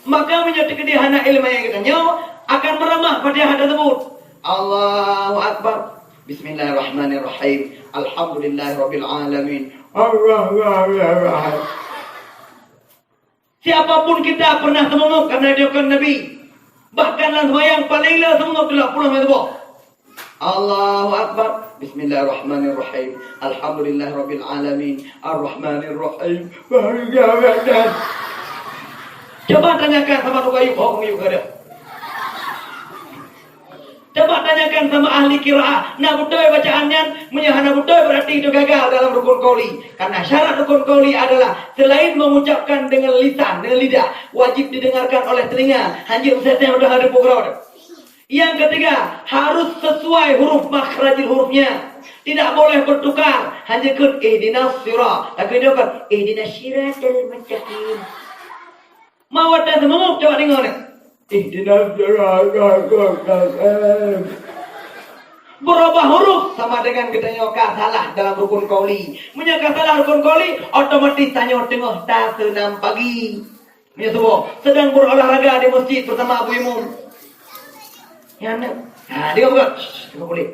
Maka meunyoe teukeudi hana ileumèe geutanyoe akan meuramah Fatihah tersebut. Allahu Akbar. Bismillahirrahmanirrahim. Alhamdulillahirabbil alamin. Arrahmanirrahim. Siapa pun kita pernah seumangöb karena diakan Nabi. Bahkan lam sembahyang paling le seumangöb teulak puluh meuteubok. Allahu Akbar. Bismillahirrahmanirrahim. Alhamdulillahirabbil alamin. Arrahmanirrahim. Coba tanyakan sama tukang yub, hok yub kada. Coba tanyakan sama ahli qiraah, na beutôi bacaan nyan? Meunyoe hana beutôi, berarti itu gagal dalam rukun qauli. Karena syarat rukun qauli adalah selain mengucapkan dengan lisan, dengan lidah, wajib didengarkan oleh telinga. Hanjeuet meuseuti udah ada program. Yang ketiga, harus sesuai huruf makhrajil hurufnya. Tidak boleh bertukar. Hanya kheun ihdinas sirat. Tapi dia kan ihdinas siratal mustaqim. Mau ada seumangok, coba dengar ni. Ihdinas siratal mustaqim. Berubah huruf sama dengan geutanyoe ka salah dalam rukun qauli. Meunyoe ka salah rukun qauli, otomatis tanyoe teungoh taseunam pagi. Meunyoe suboh sedang berolahraga di masjid bersama Abu Imum. Nyan. Ha, dia buka. Shh, dia boleh.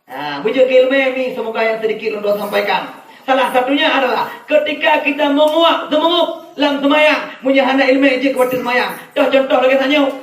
Ha, beujeuet keu ileumèe mi, semoga yang sedikit lôn sampaikan. Salah satunya adalah ketika kita menguap seumangok lam seumayang, meunyoe hana ileumèe jeuet keu bateue seumayang. Toh contoh lagèe tanyoe.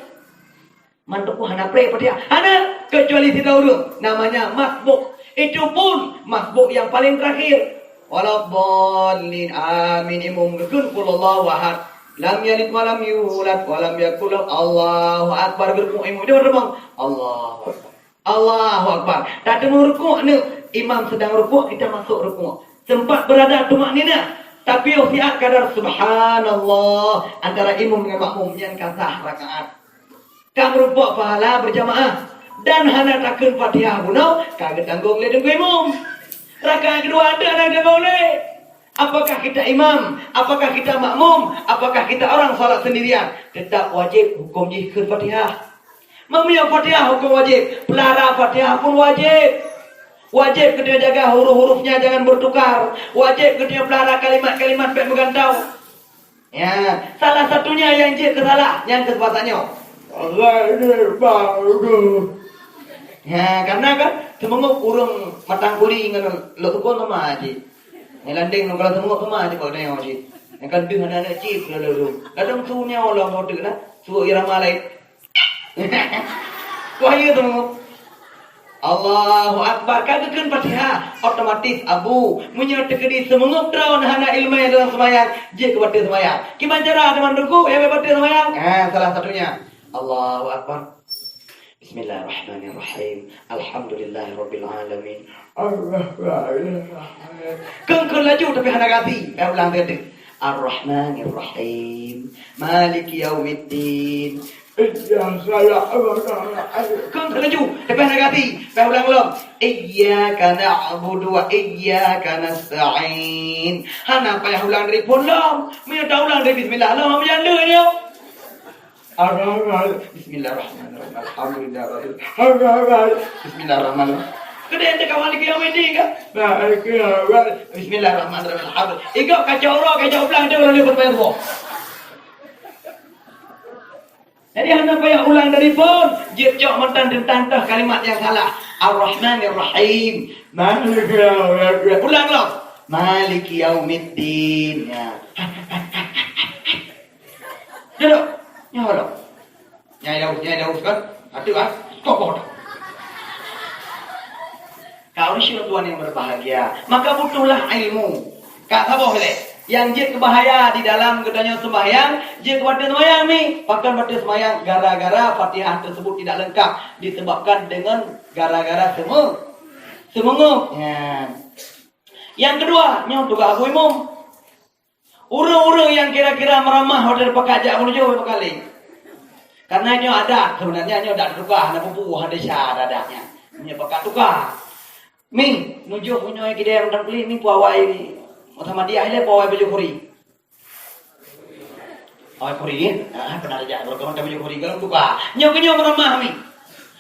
Man teupeu hana pré Fatihah. Hana, kecuali sidroe ureueng namanya masbuk. Itu pun masbuk yang paling terakhir. Waladdallin, amin. Imum geukheun qul huwallahu ahad. Lam yalid wa lam yulad wa lam yakul lahu, Allahu akbar, geurukuk imum. Dia bertemu. Allahu akbar. Allahu akbar. Tateumé rukuk ni, imam sedang rukuk, kita masuk rukuk. Sempat berada tumakninah, tapi siat kadar subhanallah antara imum dengan makmum, nyan ka sah rakaat. Ka meurumpok pahala berjamaah dan hana takheun Fatihah bunoe ka geutanggong lé teungku imum. Rakaat keudua anda hana geutanggong lé. Apakah kita imam? Apakah kita makmum? Apakah kita orang salat sendirian? Tetap wajib hukum jih kheun Fatihah. Meunyoe Fatihah hukum wajib, peulara Fatihah pun wajib. Wajib geutanyoe jaga huruf-hurufnya jangan bertukar. Wajib geutanyoe peulara kalimat-kalimat bèk meugantau. Ya, salah satunya nyang jeuet keu salah, nyang keu bahasa nyoe. Ya, karena kan seumangok ureueng Matang Kuri ngon Lhoksukon sama cit. Nyang landeng ngon Lhoksukon sama cit, bak tanyoe cit. Nyang kan deuh aneuk-aneuk cit, lalu. Kadang su nyoe lah modeuk lah, su irama laén. Wahai teungku. Allahu Akbar. Ka geukheun Fatihah, otomatis Abu. Meunyoe teukeudi seumangok droe hana ileumèe dalam seumayang, jeuet keu bateue seumayang. Kiban cara teuma teungku, nyang bateue seumayang? Ah, salah satunya. Allahu Akbar. Bismillahirrahmanirrahim. Alhamdulillahirabbil alamin. Ar-Rahmanirrahim. Kheun-kheun laju tapi hana gasi. Eh, ulang teuh. Ar-Rahmanirrahim. Maliki yaumiddin. Iyyaka na'budu wa iyyaka nasta'in. Kheun-kheun laju tapi hana gasi. Eh, ulang lom. Iyyaka na'budu wa iyyaka nasta'in. Hana payah ulang dari phon lom. Meunyoe taulang dari bismillah lom, apa nyang lé nyoe? Ar-Rahman. Bismillahirrahmanirrahim. Alhamdulillah. Ar-Rahman. Bismillahirrahmanirrahim. Keudeh ente kawan lagi yang ini kan? Bismillahirrahmanirrahim. Alhamdulillah. Igo kacau roh, kacau belang, dia orang dia bermain roh. Jadi hana payah ulang dari phon, jeuet cok mantong teuntang toh kalimat nyang salah. Ar-Rahmanirrahim. Ulang lom. Maliki yaumiddin. Ya. Duduk. Nyoe dong. Nyai Daus, nyai Daus kan? Ada kan? Kokoh dah. Kaum syedara Tuhan yang berbahagia, maka butuhlah ilmu. Ka saboh lé. Yang jeuet keu bahaya di dalam geutanyoe sembahyang, jeuet keu bateue sembahyang ni. Pakon bateue sembahyang? Gara-gara Fatihah tersebut tidak lengkap disebabkan dengan gara-gara seume-, seumangok. Ya. Yang kedua, nyoe tugaih Abu Imum. Ureueng-ureueng nyang kira-kira meuramah watèe pakat jak meunujô, pakat lé. Karena nyoe adat, sebenarnya nyoe adat teuka, hana peue-peue, hana desya adat nyan. Nyoe pakat teuka. Mi, nujôh meunyoe kidée rondang peuli, mi peue awai ni. Muhammadiyah ilée peue awai baju khuri. Awai khuri, ah, pernah jak, kalau kamu tak baju khuri, kalau teuka. Nyoe keu nyoe meuramah mi.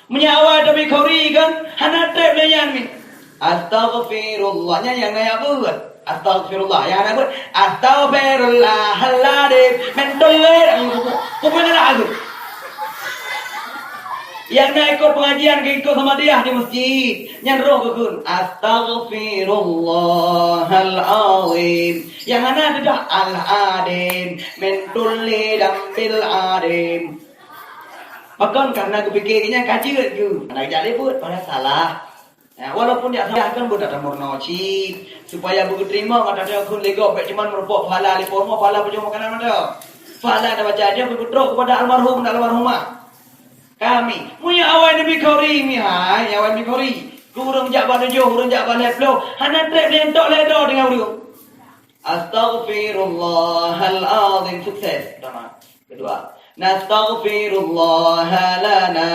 Meunyoe awai tabi khuri kan, hana trép lé nyan mi. Astaghfirullah, nyan nyang na jak beuet. Astaghfirullah, nyang hana beuet. Astaghfirullahaladzim. Mentol lé, pukul na dah tu. Nyang na ikut pengajian, ikut sama dia di masjid. Nyan roh geukheun, astaghfirullahalazim. Nyang hana teudah al-adim. Mentol lé dan bil adim. Pakon karena geupike nyan ka jeuet geuh. Hana jak lé beuet, padahal salah. Ya, walaupun jak salah kan buet atra meurunoe cit, supaya beugeuteurimong atra kheun lé gob, bèk cuman meurumpok pahala lé po rumoh, pahala pujoe makanan mantong. Pahala tabaca nyoe beutroh kepada almarhum dan almarhumah. Kami, meunyoe awai neubi khori mihai, awai neubi khori. Keu ureueng jak bak tujoh, ureueng jak bak lhèe ploh, hana trép lé entok lhèe droe deungon ureueng. Astaghfirullahal azim, sukses. Pertama. Kedua, nastaghfirullah lana.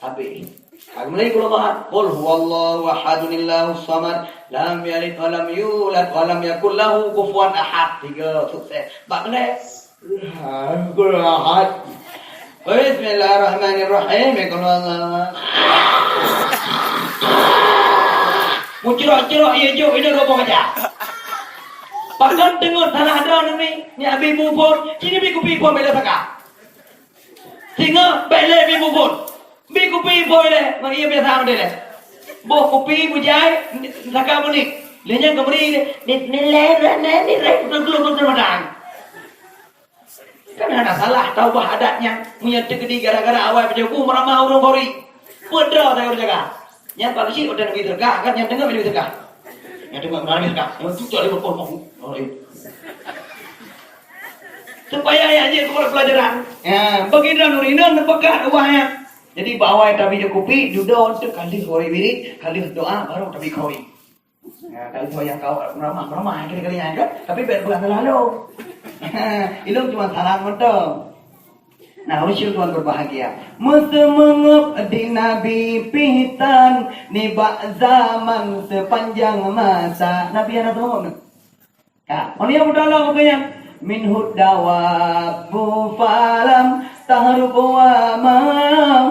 Habis. Lagi mulai qul huwallahu ahad. Qul huwallahu ahadun Allahus samad, lam yalid wa lam yulad wa lam yakul lahu kufuwan ahad. Tiga, sukses. Bak kena. Bismillahirrahmanirrahim. Qul huwallahu ahad. Mucrok-crok ie jok, ie roboh aja. Pakon teungoh salah droe neubi, nyak bi muphom, cit neubi kupi phom bela saka. Singoh bèk lé bi muphom. Bi kupi phom lé, ngon ie biasa model lé. Boh kupi bujai, saka meunik. Lé nyan geumeri lé, ni, ni lé, ni, ni, ni, ni, ni, ni, ni, ni, ni, Kan hana salah, tau bah adat nyan. Meunyoe teukeudi gara-gara awai pajoh bu meuramah ureueng bori. Peue droe tanyoe jaga. Nyan bak cit watèe neubi teuka, kan nyan teungoh neubi teuka. Nyan teungoh neubi teuka. Nyan tucok lé beukoh mau. Supaya ayah jeuet keu pelajaran. Ya, bagi droe nuri nyan neupeugah ubah nyan. Jadi bak awai tabi kupi, dudoe teuk ka lheueh wirid, ka lheueh doa, baru tabi khori. Nah, kalau tu yang kau ramah-ramah kali-kali nyan kan, tapi bèk peugah salah lôn. Ilôn cuma saran mantong. Nah, usul tuan berbahagia. Meuseumeungab di Nabi pih tan nibak zaman sepanjang masa. Nabi hana seumeungab nyoe. Ka, meunyoe beutôi lom buku nyan. Minhud dawabbu falam tahrub wa ma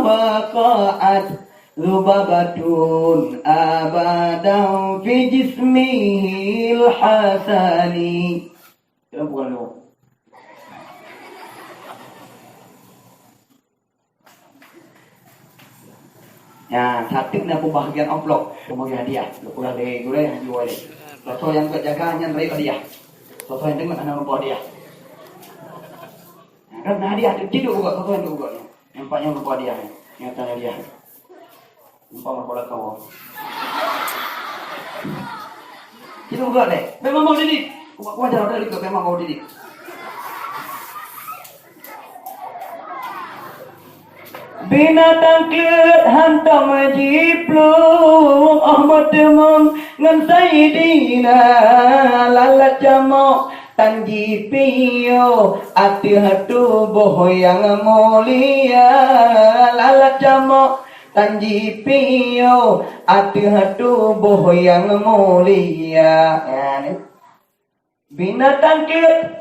waqa'at. Lubabatun abadan fi jismihil hasani. Kenapa bukan lu? Ya, satu ni pembahagian amplop, pembahagian hadiah. Lu pulang dari gurèe, hadiah. Soto yang buat jaga, nyan raih hadiah. Soto yang tengok, hana lupa hadiah. Nah, kan hadiah tu, tidur juga, soto yang tu juga. Nampak yang lupa hadiah. Yang tanya hadiah. Nampak lupa lah kau. Tidur juga deh. Memang mau jadi. Kuat-kuat jalan dari ke memang mau jadi. Binatang kleuet hantom jiplueng, oh meuteumeung ngon Saidina lalat jamok tan jipiôh ateueh tuboh nyang mulia. Lalat jamok tan jipiôh ateueh tuboh nyang mulia. Binatang kleuet.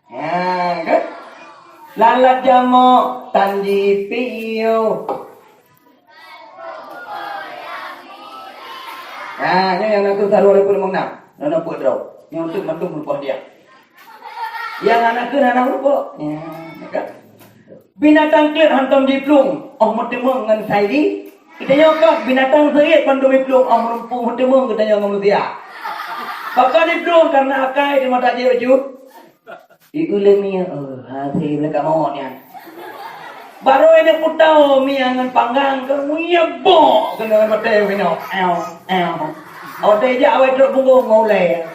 Ha, kan? Lalat jamok tan jipiôh. Ha, nyoe nyang nakeuh saluwa liput limong nam. Nyoe peuet droe. Nyoe untuk mandum meureumpok dia. Nyang hana keuh hana meureumpok. Ya, kan? Binatang kleuet hantom jiplueng, oh meuteumeung ngon Saidi. Geutanyoe ka binatang seurit bandum jiplueng, oh meureumpok meuteumeung geutanyoe ngon manusia. Pakon jiplueng? Karena akai di mata jih bacut. Di ulée mie, oh, hase leuka mawöt nyan. Barô inong putau mie ngon panggang, keu mie bok keunoe batée minoe. Ew, ew. Watée jak awai trok punggong ngon ulée.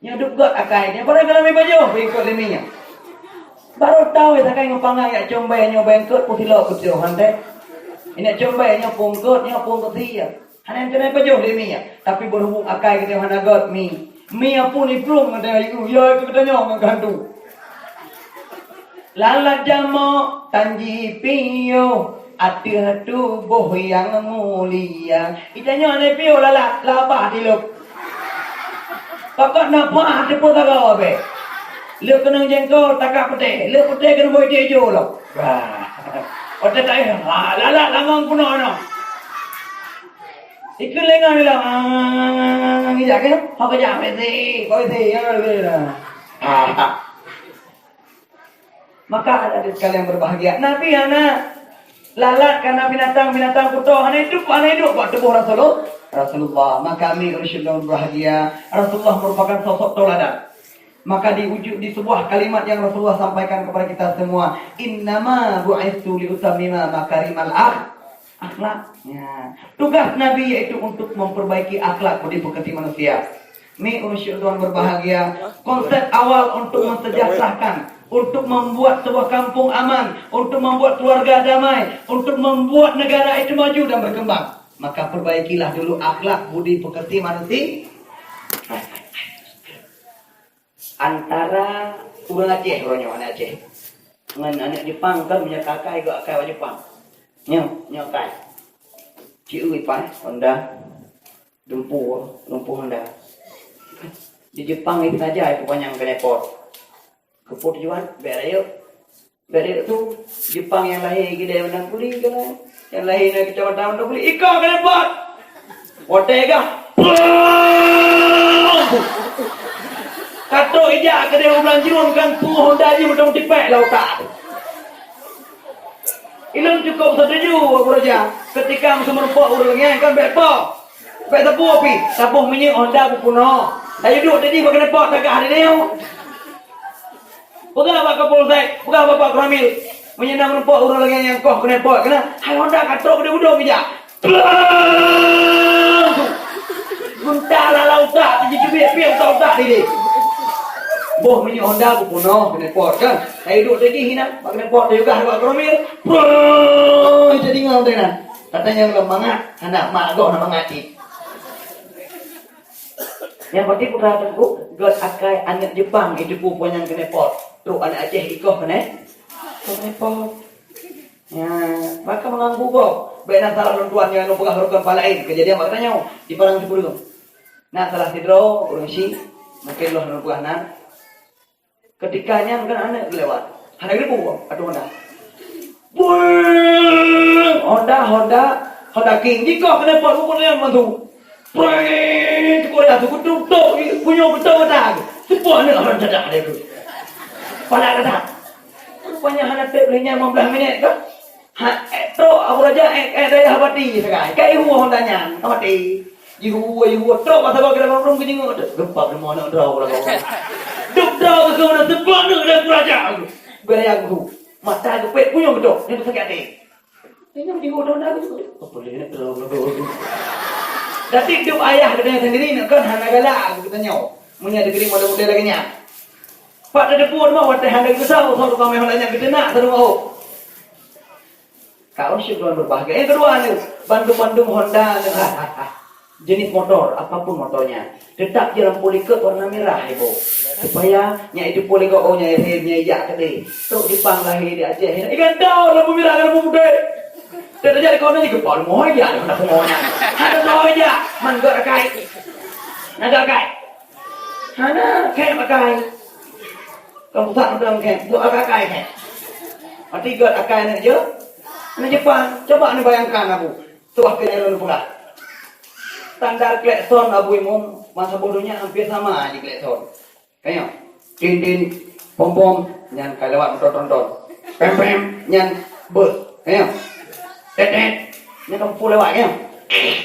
Nyan duek gét akai nyan, padahai ka lami bajoh, beungkot lé mie nyan. Barô tau sakai ngon panggang jak com bèe nyoe beungkot peusilok keucok han teh. Inong com bèe nyoe pungkot, nyoe pungkot sie. Hana keuneuk pajoh lé mie nyan. Tapi berhubung akai geutanyoe hana gét mie. Mie pun iplueng ngon tanyoe, ya keu geutanyoe ngon keuhantu. Lalat jamok tan jipiôh ateueh tuboh nyang mulia. Geutanyoe hana piôh lalat, labah tilop. Pakon na pah teupeue sagoe bèe. Le keunong jengkol takak peuté, le peuté keunong boh ijo lom. Bah. Oté tai, ha, lalat lamong peunoh nyoe. Ikeu lengah bilang, ah, ngijak ke? Ho kejak, besi, kau isi, ya, ya, ya. Ah. Maka adik-adik sekalian berbahagia, Nabi hana lalat karena binatang-binatang kuto hana hidup, hana hidup bak tubuh Rasulullah. Rasulullah. Maka adik-adik sekalian berbahagia, Rasulullah merupakan sosok tauladan. Maka di uju-, di sebuah kalimat yang Rasulullah sampaikan kepada kita semua, "Innama bu'itsu liutammima makarimal akh-, akhlak." Ya. Tugas Nabi yaitu untuk memperbaiki akhlak budi pekerti manusia. Ni ureuëng syedara berbahagia, konsep awal untuk mensejahterakan, untuk membuat sebuah kampung aman, untuk membuat keluarga damai, untuk membuat negara itu maju dan berkembang. Maka perbaikilah dulu akhlak budi pekerti manusia. Antara ureuëng Aceh, ureuëng nyoe aneuk Aceh, ngon aneuk Jepang kan, meunyoe akai, geuakai bak Jepang. Nyoe, nyoe akai. Ciui pai Honda, dumpu, dumpu Honda. Di Jepang itu saja itu panyang knalpot. Keupeue tujuan? Bèk rayeuk. Bèk rayeuk tu, Jepang nyang lahé di Medan Kuli kan, nyang lahé na kecamatan Medan Kuli, iko knalpot. Watèe gah. Ka trok ijak keudéh u Blang Jruen kan, peue Honda jih mantong tipék lam utak. Ilôn cukup setuju, Abu Raja. Ketika meuseumeurumpok ureuëng nyan kan bèk po. Bèk sapeue pih, saboh minyeuk Honda beupunoh. Tayue duek tadi bak knalpot tagah di nyoe. Peugah bak Kapolsek, peugah bak Koramil. Meunyoe na meurumpok ureuëng lagèe nyang koh knalpot, keunan hai Honda ka trok di udong ija. Blang! Gunta lala utak, teuji teubiet-biet utak-utak diri. Boh minyeuk Honda beupunoh knalpot kan. Tayue duek tadi hina, bak knalpot tayue gah bak Koramil. Blang! Jadi ngau teunan. Katanya lom mangat, hana mak goh na mangat cit. Nyang penting putra teungku, göt akai aneuk Jepang itu pu panyang knalpot. Trok aneuk Aceh ikoh keunan. Knalpot. Ya, maka mengganggu gob. Bèk na salah lôn tuan nyang lôn peugah rukon pah laén. Kejadian bak tanyoe di Padang Sipulung. Na salah sidroe ureuëng syiek, mungkin lôn peugah nan. Ketika nyan kan aneuk lewat. Hana geuribu, aduh Honda. Bul! Honda, Honda, Honda King. Jikoh knalpot, bukon nyan mantu. Preng! Cukup dah, cukup tuk, tuk. Punya betul kata. Sepuh aneuk orang cadak dia tu. Pala kata. Rupanya hana tep lé nyan lima belas minit kan. Ha, eh, trok Abu Raja, eh, eh, dayah bati sagai. Kai hu Honda nyan, ka mati. Jihu, jihu, trok masa bak kira ureuëng keu jingok tu. Gempak rumoh aneuk droe ulang kau. Duk droe keu kau na seupah aneuk dan kuraja. Beu ayah guru. Mata geupet punyueng beutôi. Nyan sakét até. Nyan jihu droe na guru. Apa dia nak droe ulang kau? Tapi duk ayah geutanyoe sendiri nak kan hana galak geutanyoe. Meunyo deungeri model-model lagèe nyan. Pak teudeupue rumoh watèe hana geusau, sau tukang meuh nyan geuteunak sadeungoe. Kaum syedara berbahagia. Yang kedua ni, bandum-bandum Honda ni, jenis motor, apapun motornya, tetap di lampu likot warna merah, Ibu. Supaya nya itu pun likot, oh, nya rem, nya ijak tadi. Trok Jepang lahé di Aceh. Ikan tahu lampu merah, lampu putih. Tidak jadi kau ni gempa mau aja, ada mau aja. Ada mau aja. Man gak kai. Nah, gak kai. Hana, kèe pakai. Kamu tak udah kèe, buat akai-akai kèe. Arti gèt akai aneuk je, aneuk Jepang. Coba ni bayangkan, Abu. Tuah kena lalu peugah. Standar klakson Abu Imum, masa bodohnya hampir sama aja klakson. Kayaknya, tin, tin, pom, pom, nyan ka lewat motor tronton. Pem, pem, nyan bus. Kayaknya, tet, tet, nyan kampung lewat, kayaknya.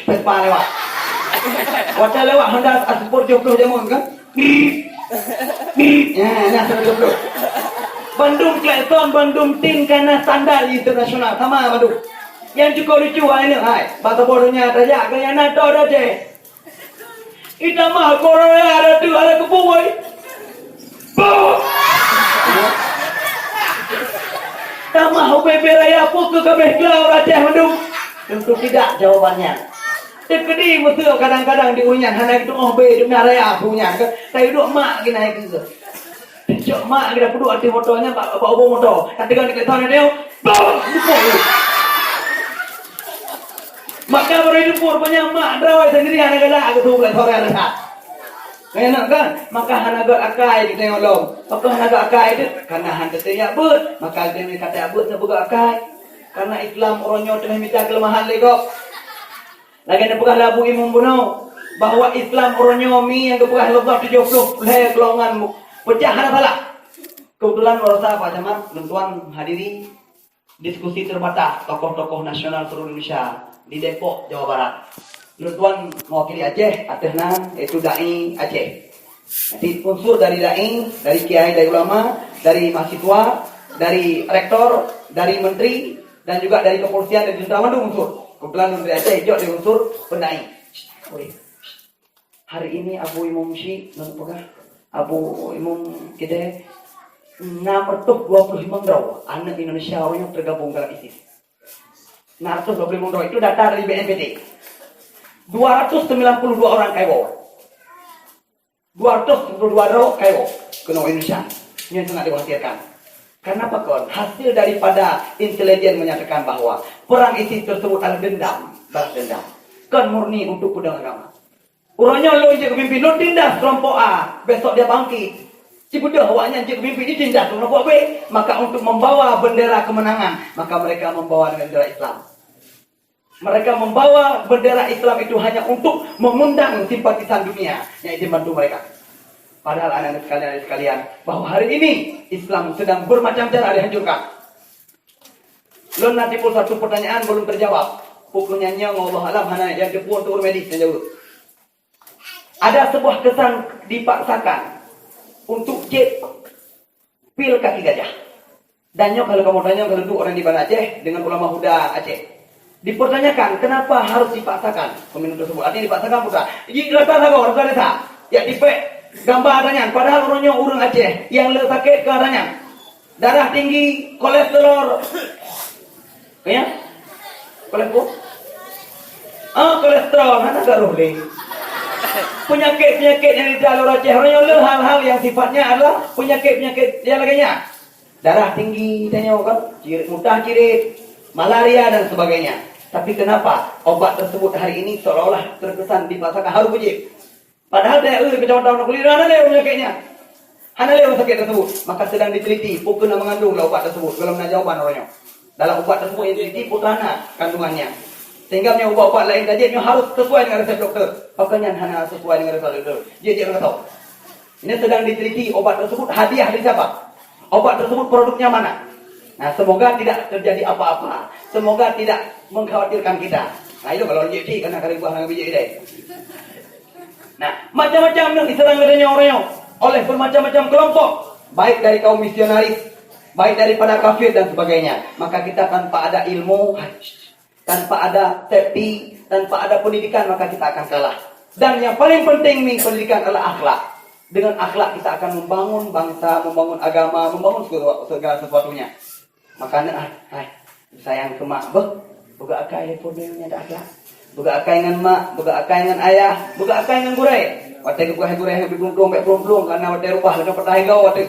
Vespa lewat. Watèe lewat Honda Sport tujuh puluh jameun kan? Ya, nah, seratus dua puluh. Bandum klakson, bandum tin kana standar internasional. Sama bandum. Yang cukup lucu, hai, ni, hai. Bangsa bodohnya tajak ke yang nato dah, cek. Itamah Korea ada tu, ada kebun. Boh! Tamah ubé-ubé raya, peue keu kabeh glau raceh mandum? Tentu tidak jawabannya. Teukeudi meuseu kadang-kadang di ureueng nyan hana geutu'oh bé deungon raya peue nyan, ka tayue duek mak geunaik keu. Cok mak geuda peuduek ateueh moto nyan bak, bak ubông moto. Ka teuga dikeue thon nyoe, bang! Bukon. Maka baru jumpa rupanya mak droe sendiri hana galak geutu'oh bulan sore rasa. Kaya nak kan? Maka hana gèt akai di tengok lom. Maka hana gèt akai tu, karena hana teuyak beuet. Maka dia ni kata beuet nak peugah akai. Karena Islam orang nyoe teungoh mita kelemahan lé gob. Lagèe neupeugah lé Abu Imum bunoe, bahwa Islam uroe nyoe mi nyang geupeugah lé Allah tujoh ploh lhèe golongan peucah hana salah. Keubeutulan uroe sa Pak Camat, lôn tuan hadiri diskusi terbatas tokoh-tokoh nasional seluruh Indonesia di Depok, Jawa Barat. Lôn tuan mewakili Aceh, ateueh nan yaitu Dai Aceh. Jadi unsur dari dai, dari kiai, dari ulama, dari mahasiswa, dari rektor, dari menteri, dan juga dari kepolisian dan tentara mandum unsur. Kebetulan menteri Aceh jok di unsur pendai. Boleh. Hari ini Abu Imum Syik, ngon peugah, Abu Imum Kidai, enam ratus dua puluh lima droe aneuk Indonesia awaknyan tergabung dalam ISIS. Enam ratus dua puluh lima droe, itu data dari B N P T. Dua ratus sembilan puluh dua orang ka iwoe. Dua ratus sembilan puluh dua droe ka iwoe keunoe Indonesia. Nyan sangat dikhawatirkan. Karena apa kon? Hasil daripada intelijen menyatakan bahwa perang ISIS tersebut adalah dendam, balas dendam. Kon murni untuk peudong agama. Uroe nyoe lôn jeuet keu peumimpin, lôn tindas kelompok A, besok dia bangkit. Sibeudôh awaknyan jeuet keu peumimpin, ditindas kelompok B. Maka untuk membawa bendera kemenangan, maka mereka membawa bendera Islam. Mereka membawa bendera Islam itu hanya untuk mengundang simpatisan dunia yang ingin bantu mereka. Padahal anak-anak sekalian, sekalian, bahwa hari ini Islam sedang bermacam cara dihancurkan. Lôn na timbul satu pertanyaan belum terjawab. Pokoknya nyoe Allah alam hana yang teupeu untuk ureuëng medis yang jawab. Ada sebuah kesan dipaksakan untuk cek pil kaki gajah. Dan nyoe kalau kamu tanya kalau tu orang di Banda Aceh dengan ulama huda Aceh. Dipertanyakan kenapa harus dipaksakan pemilu tersebut. Artinya dipaksakan putra. Jadi rasa sagoe, rasa desa. Ya dipek gambar tanyan. Padahal orang nyoe ureuëng Aceh yang le sakit ke tanyan. Darah tinggi, kolesterol. Ya? Kolesterol. Ah, kolesterol hana garoh lé. Penyakit-penyakit yang diderita oleh orang Aceh, orang nyoe le hal-hal yang sifatnya adalah penyakit-penyakit yang lagèe nyan. Darah tinggi tanyoe kan, cirit, muntah cirit, malaria dan sebagainya. Tapi kenapa obat tersebut hari ini seolah-olah terkesan dipaksakan harus wajib? Padahal daya eu kecamatan Gunung Kuli hana lé ureuëng sakit nyan. Hana lé ureuëng sakit tersebut. Maka sedang diteliti peue keuh na mengandung dalam ubat tersebut. Belum na jawaban uroe nyoe. Dalam ubat tersebut yang diteliti peue keuh na kandungannya. Sehingga meunyoe ubat-ubat laén tajép nyoe harus sesuai dengan resep doktor. Pakon nyan hana sesuai dengan resep doktor. Jeuet-jeuet rasa. Ini sedang diteliti obat tersebut hadiah dari siapa? Obat tersebut produknya mana? Nah, semoga tidak terjadi apa-apa. Semoga tidak mengkhawatirkan kita. Nah, itu kalau jeuet karena kali buah nang bijék deh. Nah, macam-macam nyoe diserang geutanyoe uroe nyoe oleh bermacam-macam kelompok, baik dari kaum misionaris, baik daripada kafir dan sebagainya. Maka kita tanpa ada ilmu, tanpa ada safety, tanpa ada pendidikan, maka kita akan kalah. Dan yang paling penting nih pendidikan adalah akhlak. Dengan akhlak kita akan membangun bangsa, membangun agama, membangun segala, segala sesuatunya. Maka aneuk, hai, hai, sayang keu mak beuh. Beugöt akai lé pun nyan dak akhlak. Beugöt akai ngon mak, beugöt akai ngon ayah, beugöt akai ngon gurèe. Watèe geupeugah gurèe bèk plueng-plueng, bèk plueng-plueng, karena watèe reubah lagèe patah igoe watèe.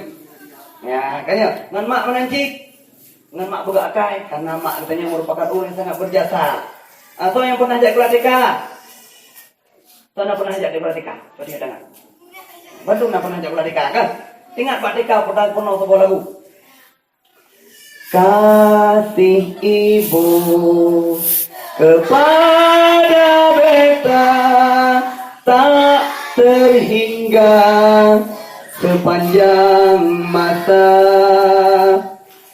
Ya, kan nyoe. Ngon mak meunan cit. Ngon mak beugöt akai, karena mak geutanyoe merupakan ureueng yang sangat berjasa. Ah, soe nyang pernah jak sekolah T K? Soe na pernah jak sekolah T K? Coba tingkat tangan. Bandum na pernah jak sekolah T K kan? Ingat bak T K pernah peunoh saboh lagu. Kasih ibu kepada beta tak terhingga sepanjang masa,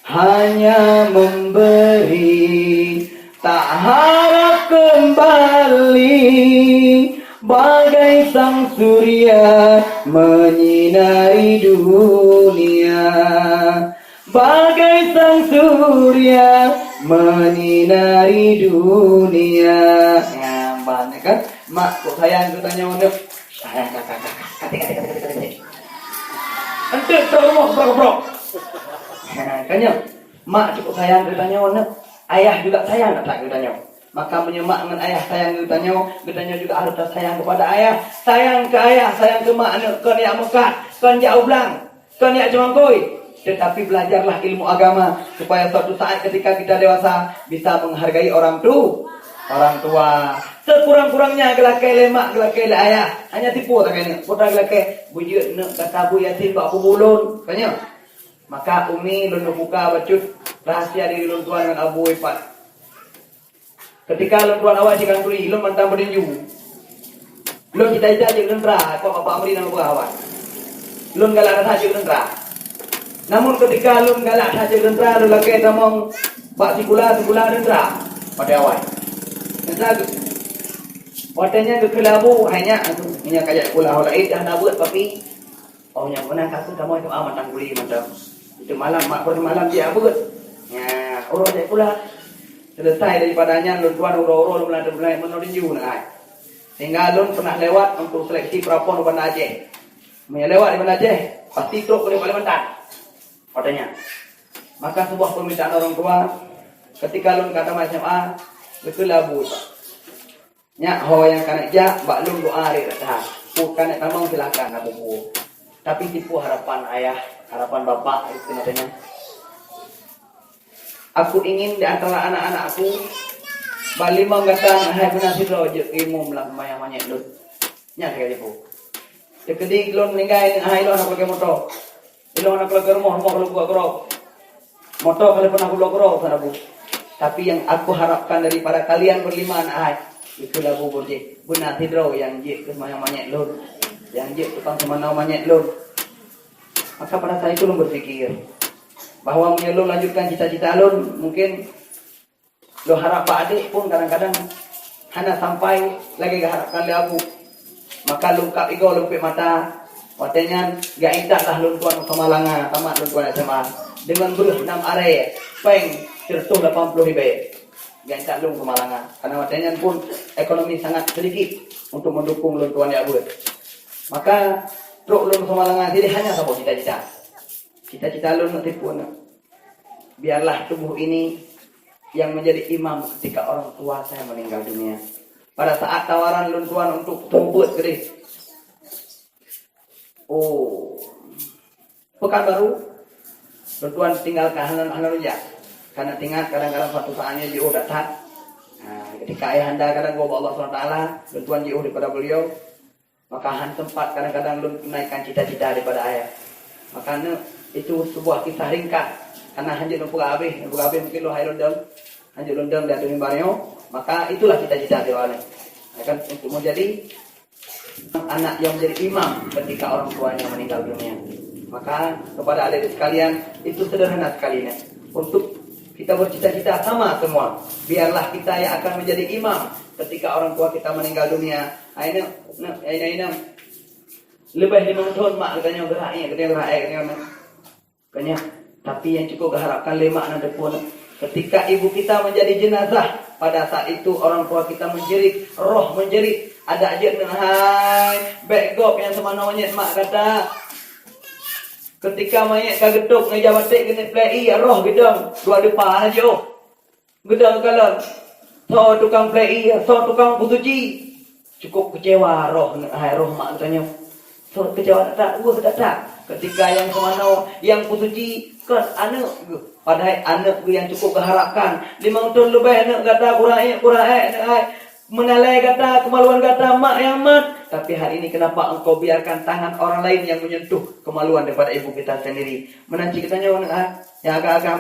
hanya memberi tak harap kembali, bagai sang surya menyinari dunia. Bagai sang surya menyinari dunia. Nyaman kan? Mak kok sayang keu tanyoe nyoe. Sayang kakak kakak. Katik katik katik katik katik. Enteuk trok rumoh keprok-keprok. Kan nyoe. Mak cukup sayang keu tanyoe nyoe. Ayah juga sayang that keu tanyoe. Maka meunyoe mak ngon ayah sayang keu tanyoe, geutanyoe juga harus sayang kepada ayah. Sayang keu ayah, sayang keu mak nyoe kon jak meukat, kon jak u blang. Kon jak ceumangkôi, tetapi belajarlah ilmu agama supaya suatu saat ketika kita dewasa bisa menghargai orang tu, orang tua. Sekurang-kurangnya geulakèe lé mak, geulakèe lé ayah. Hanya tipu tak kena. Putra geulakèe, beujeuet neuk gata bu Yasin bak kubu lôn. Tanya. Maka umi lôn buka bacut rahasia diri lôn tuan ngon Abu Ipat. Ketika lôn tuan awai di kanturi, lôn mantong beutinju. Lôn cita-cita jeuet teuntara, kok bapak Amri nyang peugah awai. Lôn galak that jeuet teuntara. Namun ketika lôn galak that jeuet teuntara, lôn lakèe tamong bak sikula, sikula teuntara. Watèe awai. Teuntara tu. Watèe nyan geukheun lé Abu, hai nyak, nyak kajak sikula, ho laén dah na beuet, tapi Oh, nyang meunan ka kheueh kamoe doa mantong guli mantong. Itu malam, mak peureulèe malam jijak beuet. Nya, uroe jijak sikula. Selesai daripada nyan, lôn tuan uroe-uroe lôn meulakèe meunoe tinju na hai. Sehingga lôn pernah lewat untuk seleksi prapon u Banda Aceh. Meunyoe lewat di Banda Aceh, pasti trok keu Kalimantan. Watèe nyan. Maka sebuah permintaan orang tua, ketika lôn ka tamat S M A, beutôi lah bu, Pak. Nyak ho nyang ka neuk jak, bak lôn doa ré that. Peue ka neuk tamong silahkan, hana peue-peue. Tapi tipu harapan ayah, harapan bapak, itu katanya. Aku ingin di antara anak-anak aku, bak limong gata hai beuna sidroe jeuet keu imum lam seumayang manyét lôn. Nyan ka jipu. Teukeudi lôn meuninggai, hai lôn hana kulakèe moto. Ilôn hana kulakèe rumoh, rumoh ka lôn buka keudroe. Moto ka lôn pernah kulakèe keudroe, sana bu. Tapi yang aku harapkan daripada kalian berlima anak hai, itu lagu burjih. Beuna sidroe nyang jeuet keu seumayang manyét lôn. Nyang jeuet tukang seumanoe manyét lôn. Maka pada saat itu lôn berpikir bahwa meunyoe lôn lanjutkan cita-cita lôn, mungkin lôn harap bak adék pun kadang-kadang hana sampai lagèe geuharapkan lé abu. Maka lôn kab igoe lôn pèt mata, watèe nyan geuintat lah lôn tuan u Samalanga, tamat lôn tuan S M A. Deungon breueh nam aré, pèng sireutoh lapan ploh ribèe. Geuintat lôn u Samalanga. Karena watèe nyan pun ekonomi sangat sedikit untuk mendukung lôn tuan jak beuet. Maka trok lôn u Samalanga jadi hanya saboh cita-cita. Cita-cita lôn tipu na. Biarlah tubuh ini yang menjadi imam ketika orang tua saya meninggal dunia. Pada saat tawaran lôn tuan untuk teumeubeuet keudeh. Oh. Pekanbaru, lôn tuan tinggalkan hana, hana rujak. Karena ingat kadang-kadang suatu saatnya jiôh that-that. Nah, ketika ayahanda kadang gob Allah subhanahu wa taala, lôn tuan jiôh daripada beliau. Maka han sempat kadang-kadang lôn tunaikan cita-cita daripada ayah. Maka na, itu sebuah kisah ringkas. Karena hanjeuet lôn peugah habéh, lôn peugah habéh mungkin lôn hai lôn dong. Hanjeuet lôn dong di ateueh mimbar nyoe. Maka itulah cita-cita daripada aneuk. Akan untuk menjadi anak yang menjadi imam ketika orang tuanya meninggal dunia. Maka kepada adik-adik sekalian, itu sederhana sekali na. Untuk kita bercita-cita sama semua. Biarlah kita yang akan menjadi imam ketika orang tua kita meninggal dunia. Hai neuk, neuk, hai neuk, hai neuk. Leubeh limong thon mak geutanyoe geuraék, geutanyoe geuraék, geutanyoe. Kan nyan. Tapi yang cukup geuharapkan lé mak na teupeu, ketika ibu kita menjadi jenazah, pada saat itu orang tua kita menjerit, roh menjerit, adak jeuet neuk hai, bèk gob nyang seumanoe manyét mak gata. Ketika manyét ka geutôb ngon ija baték keuneuk plei ié, roh geudong, dua depa na jiôh. Geudong kalon, soe tukang plei ié, soe tukang peusuci. Cukup keucewa roh, hai roh mak geutanyoe. Soe keucewa that-that, weueh that-that. Ketika nyang seumanoe, nyang peusuci, kon aneuk geuh. Padahai aneuk geuh nyang cukup geuharapkan. Limong thon leubeh aneuk gata kurang ék, kurang ék, aneuk hai. Meunalai gata, keumaluan gata, mak nyang mat. Tapi hari ini kenapa engkau biarkan tangan orang lain yang menyentuh kemaluan daripada ibu kita sendiri? Meunan cit geutanyoe aneuk hai, nyang agam-agam.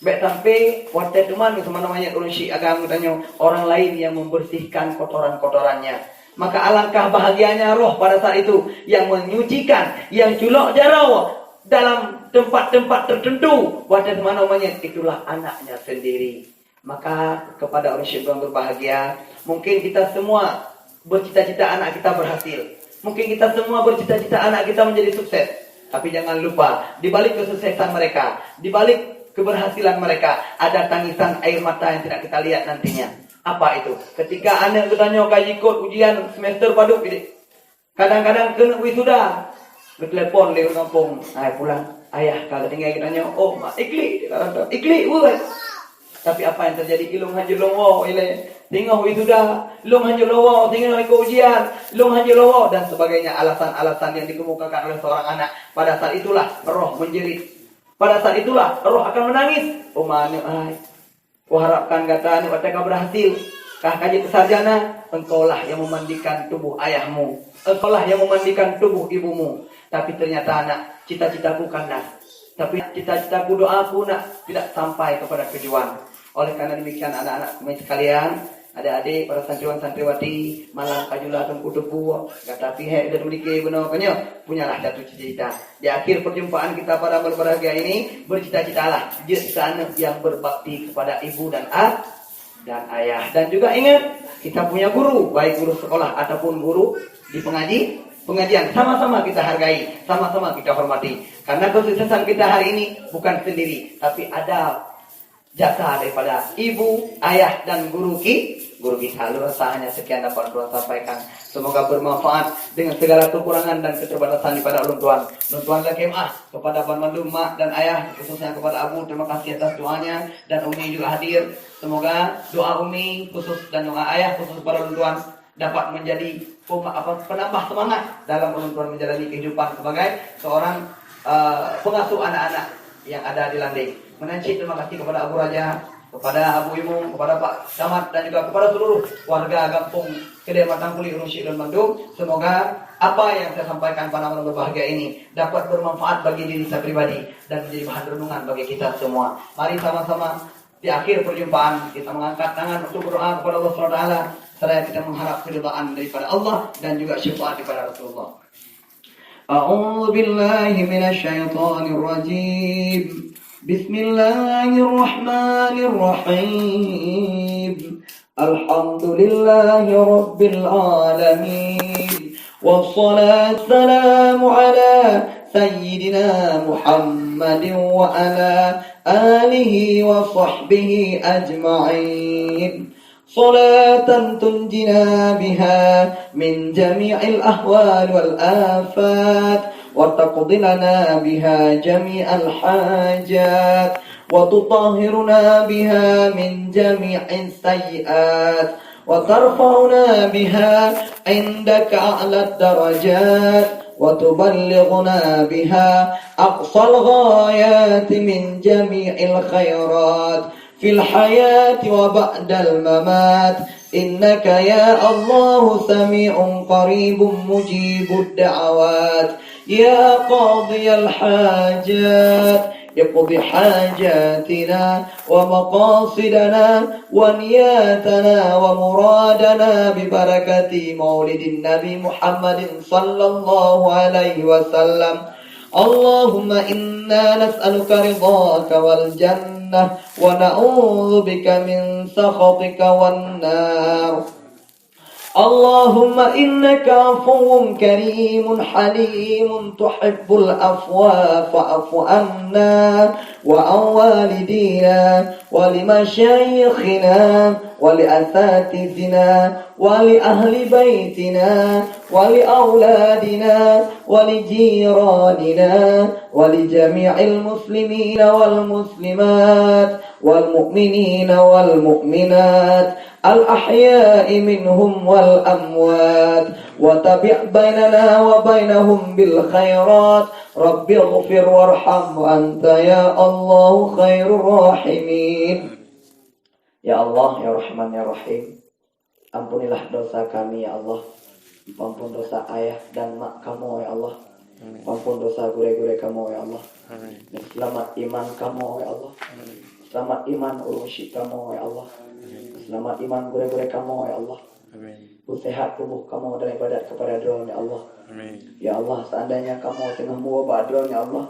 Bèk sampai watèe teuma seumanoe manyét ureueng syiek agam geutanyoe, orang lain yang membersihkan kotoran-kotorannya. Maka alangkah bahagianya roh pada saat itu yang menyucikan, yang culok jaroe dalam tempat-tempat tertentu watèe seumanoe manyét, itulah anaknya sendiri. Maka kepada orang syiek yang berbahagia, mungkin kita semua bercita-cita anak kita berhasil. Mungkin kita semua bercita-cita anak kita menjadi sukses. Tapi jangan lupa, di balik kesuksesan mereka, di balik keberhasilan mereka, ada tangisan air mata yang tidak kita lihat nantinya. Apa itu? Ketika aneuk geutanyoe ka jikot ujian semester padub, kadang-kadang keuneuk wisuda, geutelepon lé ureueng gampông, "Hai pulang, ayah ka geutinggai geutanyoe." "Oh, mak, iklik," iklik, weueh. Tapi apa yang terjadi? Ilôn hanjeuet lôn woe ilèe. Singoh wisuda, lôn hanjeuet lôn woe, singoh ikot ujian, lôn hanjeuet lôn woe, dan sebagainya. Alasan-alasan yang dikemukakan oleh seorang anak. Pada saat itulah roh menjerit. Pada saat itulah roh akan menangis. Uma aneuk hai, kuharapkan gata aneuk watèe ka berhasil, kah ka jeuet sarjana, engkaulah yang memandikan tubuh ayahmu, engkaulah yang memandikan tubuh ibumu. Tapi ternyata anak, cita-citaku kandas. Tapi cita-citaku, doaku nak tidak sampai kepada tujuan. Oleh karena demikian anak-anak kami sekalian, adik-adik, para santriwan santriwati, malam ka jula teungku teupeu, gata pihèk dan memiliki beuna kanya, punyalah satu cita-cita. Di akhir perjumpaan kita pada malam berbahagia ini, bercita-citalah jeuet keu aneuk yang berbakti kepada ibu dan a-, dan ayah. Dan juga ingat, kita punya guru, baik guru sekolah ataupun guru di pengaji, pengajian, sama-sama kita hargai, sama-sama kita hormati. Karena kesuksesan kita hari ini bukan sendiri, tapi ada jasa daripada ibu, ayah, dan guru ki-, guru kita. Lôn rasa hanya sekian dapat ulôn sampaikan. Semoga bermanfaat dengan segala kekurangan dan keterbatasan daripada ulôn tuan. Ulôn tuan lakée meu'ah kepada banmandum mak dan ayah, khususnya kepada Abu, terima kasih atas doanya, dan Umi juga hadir. Semoga doa Umi khusus dan doa ayah khusus kepada ulôn tuan dapat menjadi pema-, apa, penambah semangat dalam ulôn tuan menjalani kehidupan sebagai seorang, eh, pengasuh anak-anak yang ada di Landeng. Meunan cit terima kasih kepada Abu Raja, kepada Abu Imum, kepada Pak Camat dan juga kepada seluruh warga gampông Keudè Matang Kulit Ureueng Syik lôn mandum. Semoga apa yang saya sampaikan pada malam berbahagia ini dapat bermanfaat bagi diri saya pribadi dan menjadi bahan renungan bagi kita semua. Mari sama-sama di akhir perjumpaan kita mengangkat tangan untuk berdoa kepada Allah Subhanahu wa Taala, seraya kita mengharap keridhaan daripada Allah dan juga syafaat daripada Rasulullah. أعوذ بالله من الشيطان الرجيم. بسم الله الرحمن الرحيم. الحمد لله رب العالمين. والصلاة والسلام على سيدنا محمد وعلى آله وصحبه أجمعين. صلاة تنجينا بها من جميع الأهوال والآفات، وتقضي لنا بها جميع الحاجات، وتطهرنا بها من جميع السيئات، وترفعنا بها عندك أعلى الدرجات، وتبلغنا بها أقصى الغايات من جميع الخيرات، في الحياة وبعد الممات، إنك يا الله سميع قريب مجيب الدعوات. يا قاضي الحاجات، اقض حاجاتنا ومقاصدنا ونياتنا ومرادنا ببركة مولد النبي محمد صلى الله عليه وسلم. اللهم إنا نسألك رضاك والجنة ونعوذ بك من سخطك والنار. اللهم إنك عفو كريم حليم تحب العفو فاعف عنا وعن والدينا ولمشايخنا ولأساتذتنا ولأهل بيتنا ولأولادنا ولجيراننا ولجميع المسلمين والمسلمات والمؤمنين والمؤمنات الأحياء منهم والأموات، وتابع بيننا وبينهم بالخيرات. رب اغفر وارحم وأنت يا الله خير الراحمين. Ya Allah, ya Rahman, ya Rahim, ampunilah dosa kami, ya Allah. Ampun dosa ayah dan mak kamoe, ya Allah. Amin. Ampun dosa gurée-gurée kamoe, ya Allah. Amin. Seulamat iman kamoe, ya Allah. Amin. Seulamat iman ureueng syik kamoe, ya Allah. Amin. Seulamat iman gurée-gurée kamoe, ya Allah. Amin. Peusehat tuboh kamoe dan ibadat keupada Droe, ya Allah. Amin. Ya Allah, seandainya kamoe teungoh meuwoe bak Droe, ya Allah,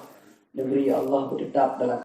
neugri, ya Allah, beuteutap dalam